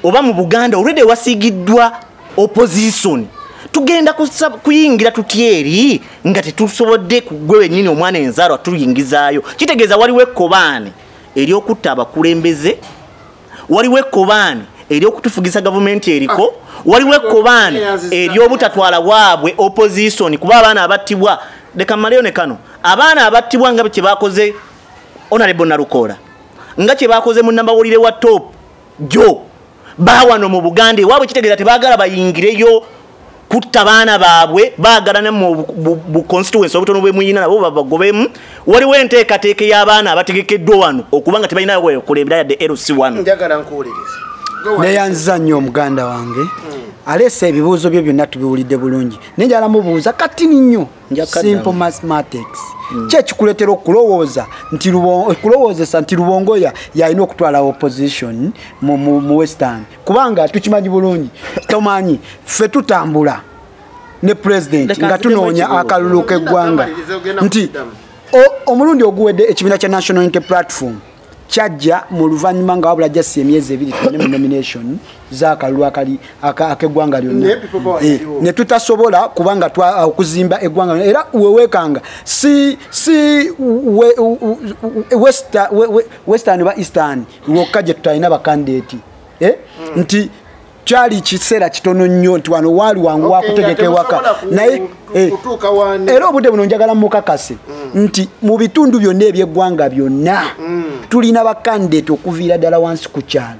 oba mu Buganda already wasiigiddwa opposition. Tugenda kuyingira tutya eri nga tetusobodde gwe wennyini omwana enzaalwa tuyingizaayo. Kitegeeza waliwo ekkobaane ery'okutta abakulembeze, waliwo ekkobaane ery'okutufugisa gavumenti eriko, waliwo ekkobaane ery'obutatwala waabwe opposition kuba abaana abattibwa. Leka mmaleyo ne kano. Abaana abattibwa nga kye bakoze Honorable Nalukola, nga kye bakoze munnamawulire wa Top Joe, baawano mu Buganda ewaabwe kitegeeza tebaagala bayingireyo kutta baana baabwe, baagala ne mu constituency obutono bwe muyina nabo babagobemu. Waliwo enteekateeka y'abaana abategekeddwa wano okuba nga tebalina wekulembera yadde LC1. Njagala nkuwulirize. Neyanziza nnyo omuganda wange. Aleese ebibuuzo bye byonna tubiwulidde bulungi. Naye njagala mubuuza katini nnyo. Simple mathematics. Ki ekikuleetera okulowooza nti okulowoozesa nti Lubongoya yalina okutwala opposition mu Western? Kubanga tukimanyi bulungi, tomanyi ffe tutambula ne president nga tunoonya akalulu k'eggwanga nti omulundi oguwedde ekibiina kya National Unity Platform kyajja mu luvannyuma nga wabula just emyezi ebiri tugende mu nomination z'akalulu ak'eggwanga lyonna. Ne tutasobola kubanga okuzimba eggwanga lyonna. Era weweekanga si Western oba Eastern wokka gye tutalina bakandidate. Nti kyali kiseera kitono nnyo nti wano waali wangu wakutegeka ewaka. Naye era obudde buno njagala mukakase nti mu bitundu byonna eby'eggwanga byonna tulina bakandidate okuviira ddala wansi ku kyalo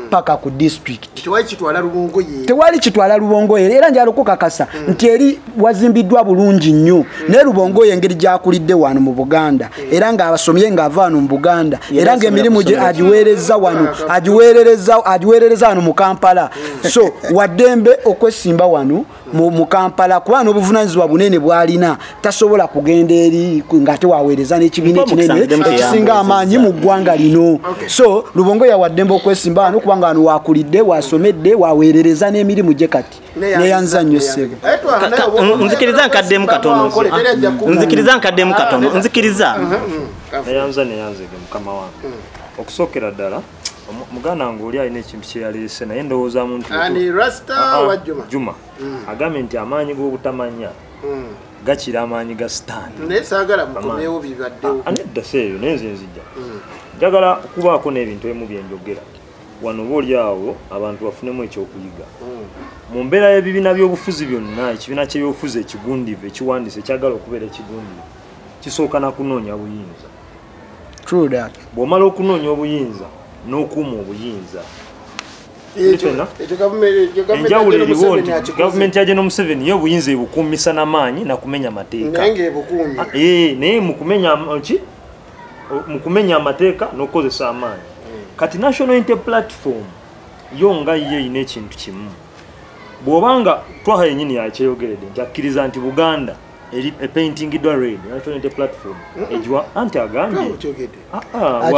paka ku district. Tewali kitwala Lubongoye. Era njagala okukakasa nti eri wazimbiddwa bulungi nnyo. Naye Lubongoye engeri gy'akulidde wano mu Buganda, era ng'abasomye ng'ava wano mu Buganda, era ng'emirimu gye agiweereza wano, agiweerereza wano mu Kampala. So waddembe okwesimba wano mu Kampala kuba n'obuvunaanyizibwa bunene bw'alina, tasobola kugenda eri ng'ate waweereza n'ekibiina ekinene ekisinga amaanyi mu ggwanga lino. So Lubongoya waddembe okwesimba wano kubanga wano wakulidde, wasomedde, waweerereza n'emirimu gye kati. Neyanza nnyo ssebo. Nzikiriza nkaddemu katono. Nzikiriza nkaddemu katono. Nzikiriza. Neyanza neyanzege mukama wange. Okusookera ddala muganda wange oli alina ekintu kye yaleese naye ndowooza muntu ani Rasta wa Juma. Juma agambye nti amaanyi g'obutamanya gakira amaanyi ga Sitaani. Naye saagala mukomewo bibaddewo. Anedda seeyo naye nze nzijja. Njagala kubaako n'ebintu ebimu bye njogera. Wano oba oli awo abantu bafunemu ekyokuyiga. Mu mbeera y'ebibiina by'obufuzi byonna, ekibiina ky'ebyobufuzi ekigundiivu ekiwandiise ekyagala okubeera ekigundiivu kisooka na kunoonya buyinza. True that. Bw'omala okunoonya obuyinza n'okuuma obuyinza. Enjawulo eriwo nti gavumenti ya General Museveni yo obuyinza ebukuumisa n'amaanyi na kumenya mateeka. Naye mu kumenya amateeka n'okukozesa amaanyi. Kati National Unity Platform yo nga ye erina ekintu kimu. Bw'obanga Twaha yennyini yakyeyogeredde nti akkiriza nti Buganda eri painting red National Unity Platform ejiwa anti agambye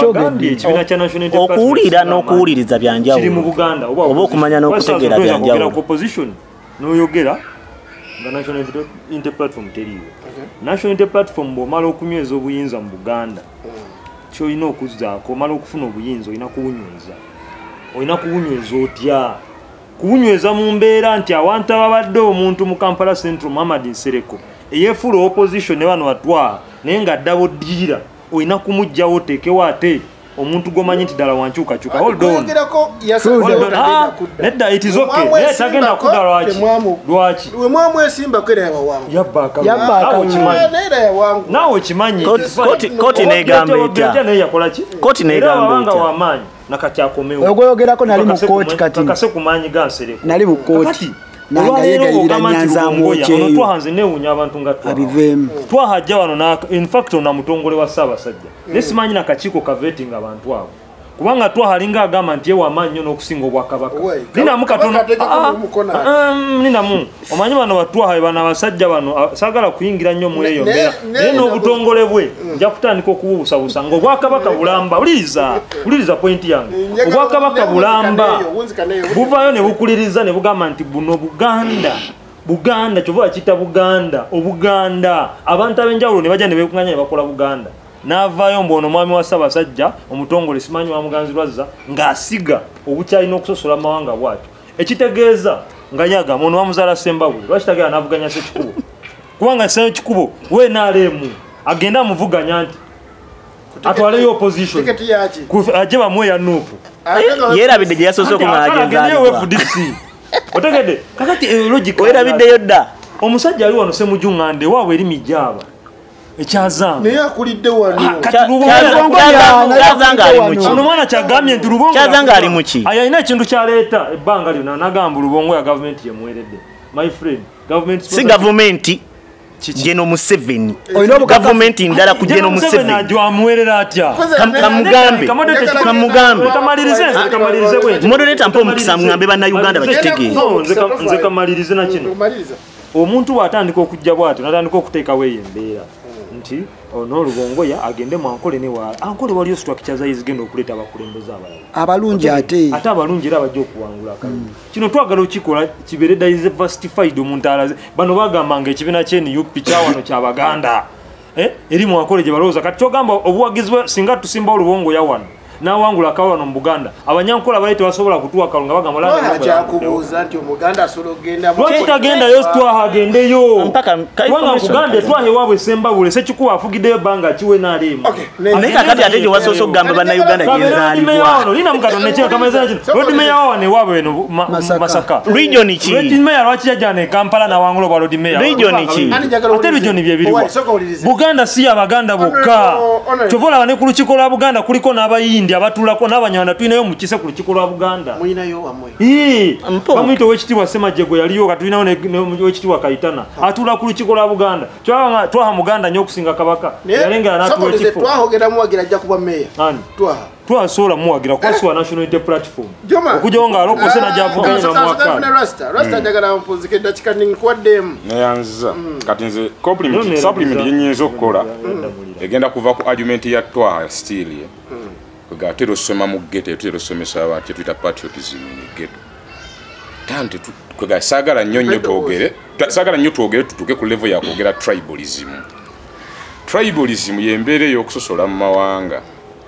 agambye ekibiina kya National Unity Platform okuwulira n'okuwuliriza byanjawulo kiri mu Buganda oba okumanya n'okutegeera byanjawulo opposition n'oyogera nga National Unity Platform teriiwo. National Unity Platform bw'omala okunyweza obuyinza mu Buganda ky'olina okuzzaako omala okufuna obuyinza olina kuwunyweza. Olina kuwunyweza otya? Kuwunyweza mu mbeera nti awantu ababadde omuntu mu Kampala Central Muhammad Nsereko eyeefuula opposition ne bano batwala naye nga double dealer olina kumuggyawo oteekewo ate omuntu gw'omanyi nti ddala wankyukakyuka. Hold on. Nedda, it is okay. Naye tagenda kudda lwaki? Lwaki? Wemwamwesimbako era yabawangu. Yabba akalulu. Naawe okimanyi. Kooti n'egamba etya? Naye yakola ki? Kooti n'egamba etya? Era w'amaanyi nakati akomewo. Ogwogerako nali mu kooti kati. Kakase ku maanyi ga Nsereko. Nali mu kooti. Nanga yegayirira Nyanza amwokyeyo. Twaha nze neewuunya abantu nga Twaha. Abiveemu. Twaha ajja wano in fact ono mutongole wa Ssaabasajja. Naye simanyi nakakiiko kavetinga abantu abo. Kubanga Twaha alinga agamba nti ye w'amaanyi nnyo n'okusinga obwakabaka. Ninamu katono. Ninamu. Omanyi bano batwaha bano abasajja bano saagala kuyingira nnyo mu eyo mbeera. Naye n'obutongole bwe nja kutandika okububuusabuusa ng'obwakabaka bulamba. Wuliriza pointi yange. Obwakabaka bulamba. Buvaayo ne bukuliriza ne bugamba nti buno Buganda. Buganda kyova bakiyita Buganda, Obuganda. Abantu ab'enjawulo ne bajja ne beekunganya ne bakola Buganda. N'avaayo mbu ono omwami wa Ssaabasajja omutongole simanyi wa Muganzi Lwazza ng'asiga obukyalina okusosola amawanga bw'atyo. Ekitegeeza nga yagamba ono bamuzaala Ssembabule, lwaki tagenda n'avuganya Ssekikubo? Kubanga Ssekikubo we NRM agenda amuvuganya nti atwaleyo opposition ajje bamuwe ya NUP. Yeerabidde gye yasoose okumala FDC. Otegedde kakati logic weerabiddeyo dda. Omusajja ali wano Ssemujju Nganda ewaabwe eri Mijaaba. Ekyazanga. Naye akulidde wano. Kyazanga ali muki? Ono mwana kyagambye nti Lubongo. Kyazanga ali muki? Alina ekintu kyaleeta ebbanga lyonna n'agamba Lubongo ya gavumenti yemuweredde. My friend, government si gavumenti General Museveni. Gavumenti ndala ku General Museveni. Amuwerera atya? Kamugambe. Kamugambe. Kamalirize bwe. Moderator mpa omukisa mugambe bannayuganda bakitegeere. Nze kamalirize na kino. Omuntu bw'atandika okujja bw'atyo n'atandika okuteekawo eyo embeera nti ono Lubongoya agende mu Ankole ne waala. Ankole waliyo structure zayo zigenda okuleeta abakulembeze abalala abalungi ate abalungi era bajja okuwangula akalulu. Kino twagala okikola kibeere diversified omuntu alaze. Bano bagamba nga ekibiina kye NUP kyawano kya Baganda eri mu Ankole gye balowooza. Kati kyogamba obuwagizi bwe singa tusimba Lubongoya wano n'awangula akawano mu Buganda abanyankola bali tebasobola kutuwa akalulu nga bagamba laba kyakubuuza nti Omuganda asobola okugenda lwaki tagendayo Twaha agendeyo kubanga nkugambye Twaha ewaabwe Ssembabule Ssekikubo afugiddeyo ebbanga kiwe n'alimu. Naye kakati ate gye wasoose okugamba bannayuganda gye nzaalibwa. Lina mukatono nekino kamaliza nakino. Lord Mayor wa wano ewaabwe eno Masaka. Region ki? Lord Mayor lwaki yajja ne Kampala n'awangula obwa Lord Mayor? Region ki? Ate region bye biriwa. Buganda si y'Abaganda bokka. Kyova olaba ne ku lukiiko lwa Buganda kuliko n'Abayindi abatulako n'Abanyarwanda tulinayo mukise ku lukiiko lwa Buganda. Mulinayo wammwe. Bamuyita Oweekitiibwa Ssemajjego yaliyo kati tulinayo ne Oweekitiibwa Kayitana atuula ku lukiiko lwa Buganda. Twaha Muganda nnyo okusinga Kabaka. Yalengera n'atuwa ekifo. Twaha ogenda muwagira ajja kuba meeya. Ani? Twaha. Twaha sobola muwagira kuba si wa National Unity Platform. Okugyawo ng'alokose n'ajja n'amuwaka. Rasta njagala mpunzike eddakiika nkuwaddemu. Neyanziza. Kati nze compliment supplement gye nnyinza okukola egenda kuva ku argument ya Twaha still. Gatera osoma mu ghetto etera osomesa abantu kyetuyita patriotism in ghetto. Tante kwega saagala nnyo nnyo twogere, saagala nnyo twogere tutuuke ku level ya kwogera tribalism. Tribalism y'embeera ey'okusosola mu mawanga.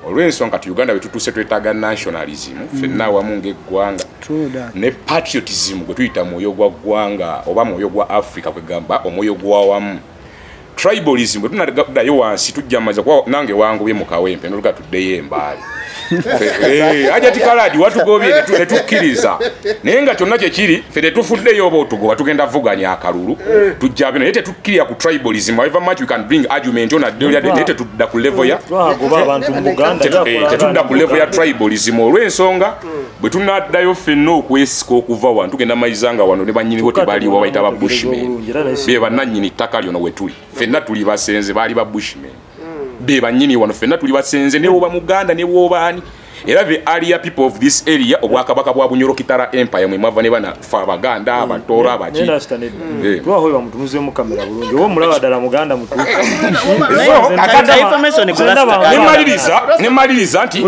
Olw'ensonga kati Uganda bwe tutuuse twetaaga nationalism ffenna awamu ng'eggwanga ne patriotism gwe tuyita mwoyo gwa ggwanga oba mwoyo gwa Africa kwegamba omwoyo gwa wamu. Tribalism bwe tunaddayo wansi tujja maza kuba nange wangobye mu Kawempe n'oluga tuddeyo Embaale. Hajati Kaladi watugobye ne tukkiriza naye nga kyonna kye kiri ffe tetufuddeyo oba otugoba tugenda vuganya akalulu tujja bino naye tetukkirira ku tribalism. However much we can bring argument on naye tetudda ku level ya tetudda ku level ya tribalism olw'ensonga bwe tunaddayo ffenna okwesika okuva wano tugenda mayiza nga wano ne bannyiniwo tebaliwo bayita ba Bushmen be bannannyini ttaka lyono we tuli ffenna tuli basenze baali ba Bushmen be bannyini wano ffenna tuli basenze ne bw'oba Muganda ne bw'oba ani Era the area people of this area, obwakabaka bwa Bunyoro Kitara Empire mwe mwava ne bana fa Abaganda, Abatoro, abaki. Twahoyo bamutunuze mu kamera bulungi. Oba mulaba ddala Muganda mutuufu. Nemaliriza nti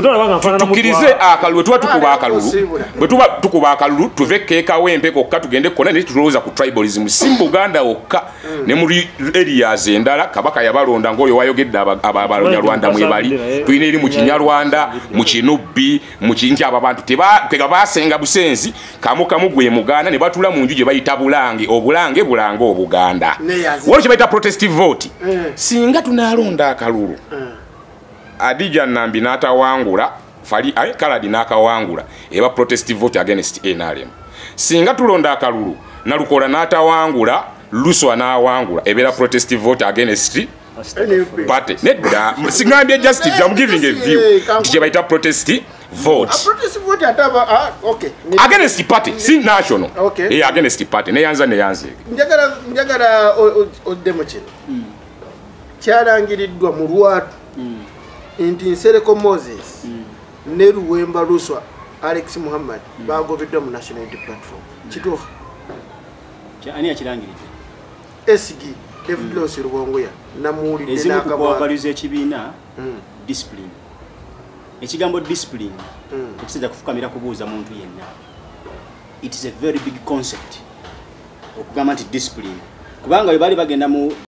tukkirize akalulu, tuba tukuba akalulu. Bwe tuba tukuba akalulu tuve Kawempe kokka tugende kona ne tulowooza ku tribalism si mu Buganda wokka ne mu areas endala. Kabaka yabalonda ng'oyo wayogedde Abanyarwanda mwe bali, tulina eri mu Kinyarwanda, mu Kinubbi, mu Kinki. Abo abantu tega basenga busenzi kamu kamu gwe Muganda ne batula mu nju gye bayita Bulange, Obulange bulanga Obuganda. Waliwo kye bayita protestive vote. Singa tunalonda akalulu Adija Nambi n'atawangula, Fali Kaladi n'akawangula, eba protestive vote against NRM. Singa tulonda akalulu Nalukola n'atawangula, Luswa n'awangula, ebeera protestive vote against party. Nedda, sigambye justice, I'm giving a view nti kye bayita protest vote. Protest vote ate ah, okay. Against party, si national. Okay. Eh, against party neyanza neyanze. Njagala oddemu kino. Kyalangiriddwa mu lwatu nti Nsereko Moses ne Luwemba Luswa Alex Muhammad bagobeddwa mu National Unity Platform. Kituufu? Ani yakirangiridde? SG David Lawrence Rubongoya namuwulidde Ezimu ku n'akamwa. values ekibiina, discipline. Ekigambo discipline tekisajja kufukamira kubuuza muntu yenna. It is a very big concept okugamba nti discipline, kubanga bwe baali bagenda mu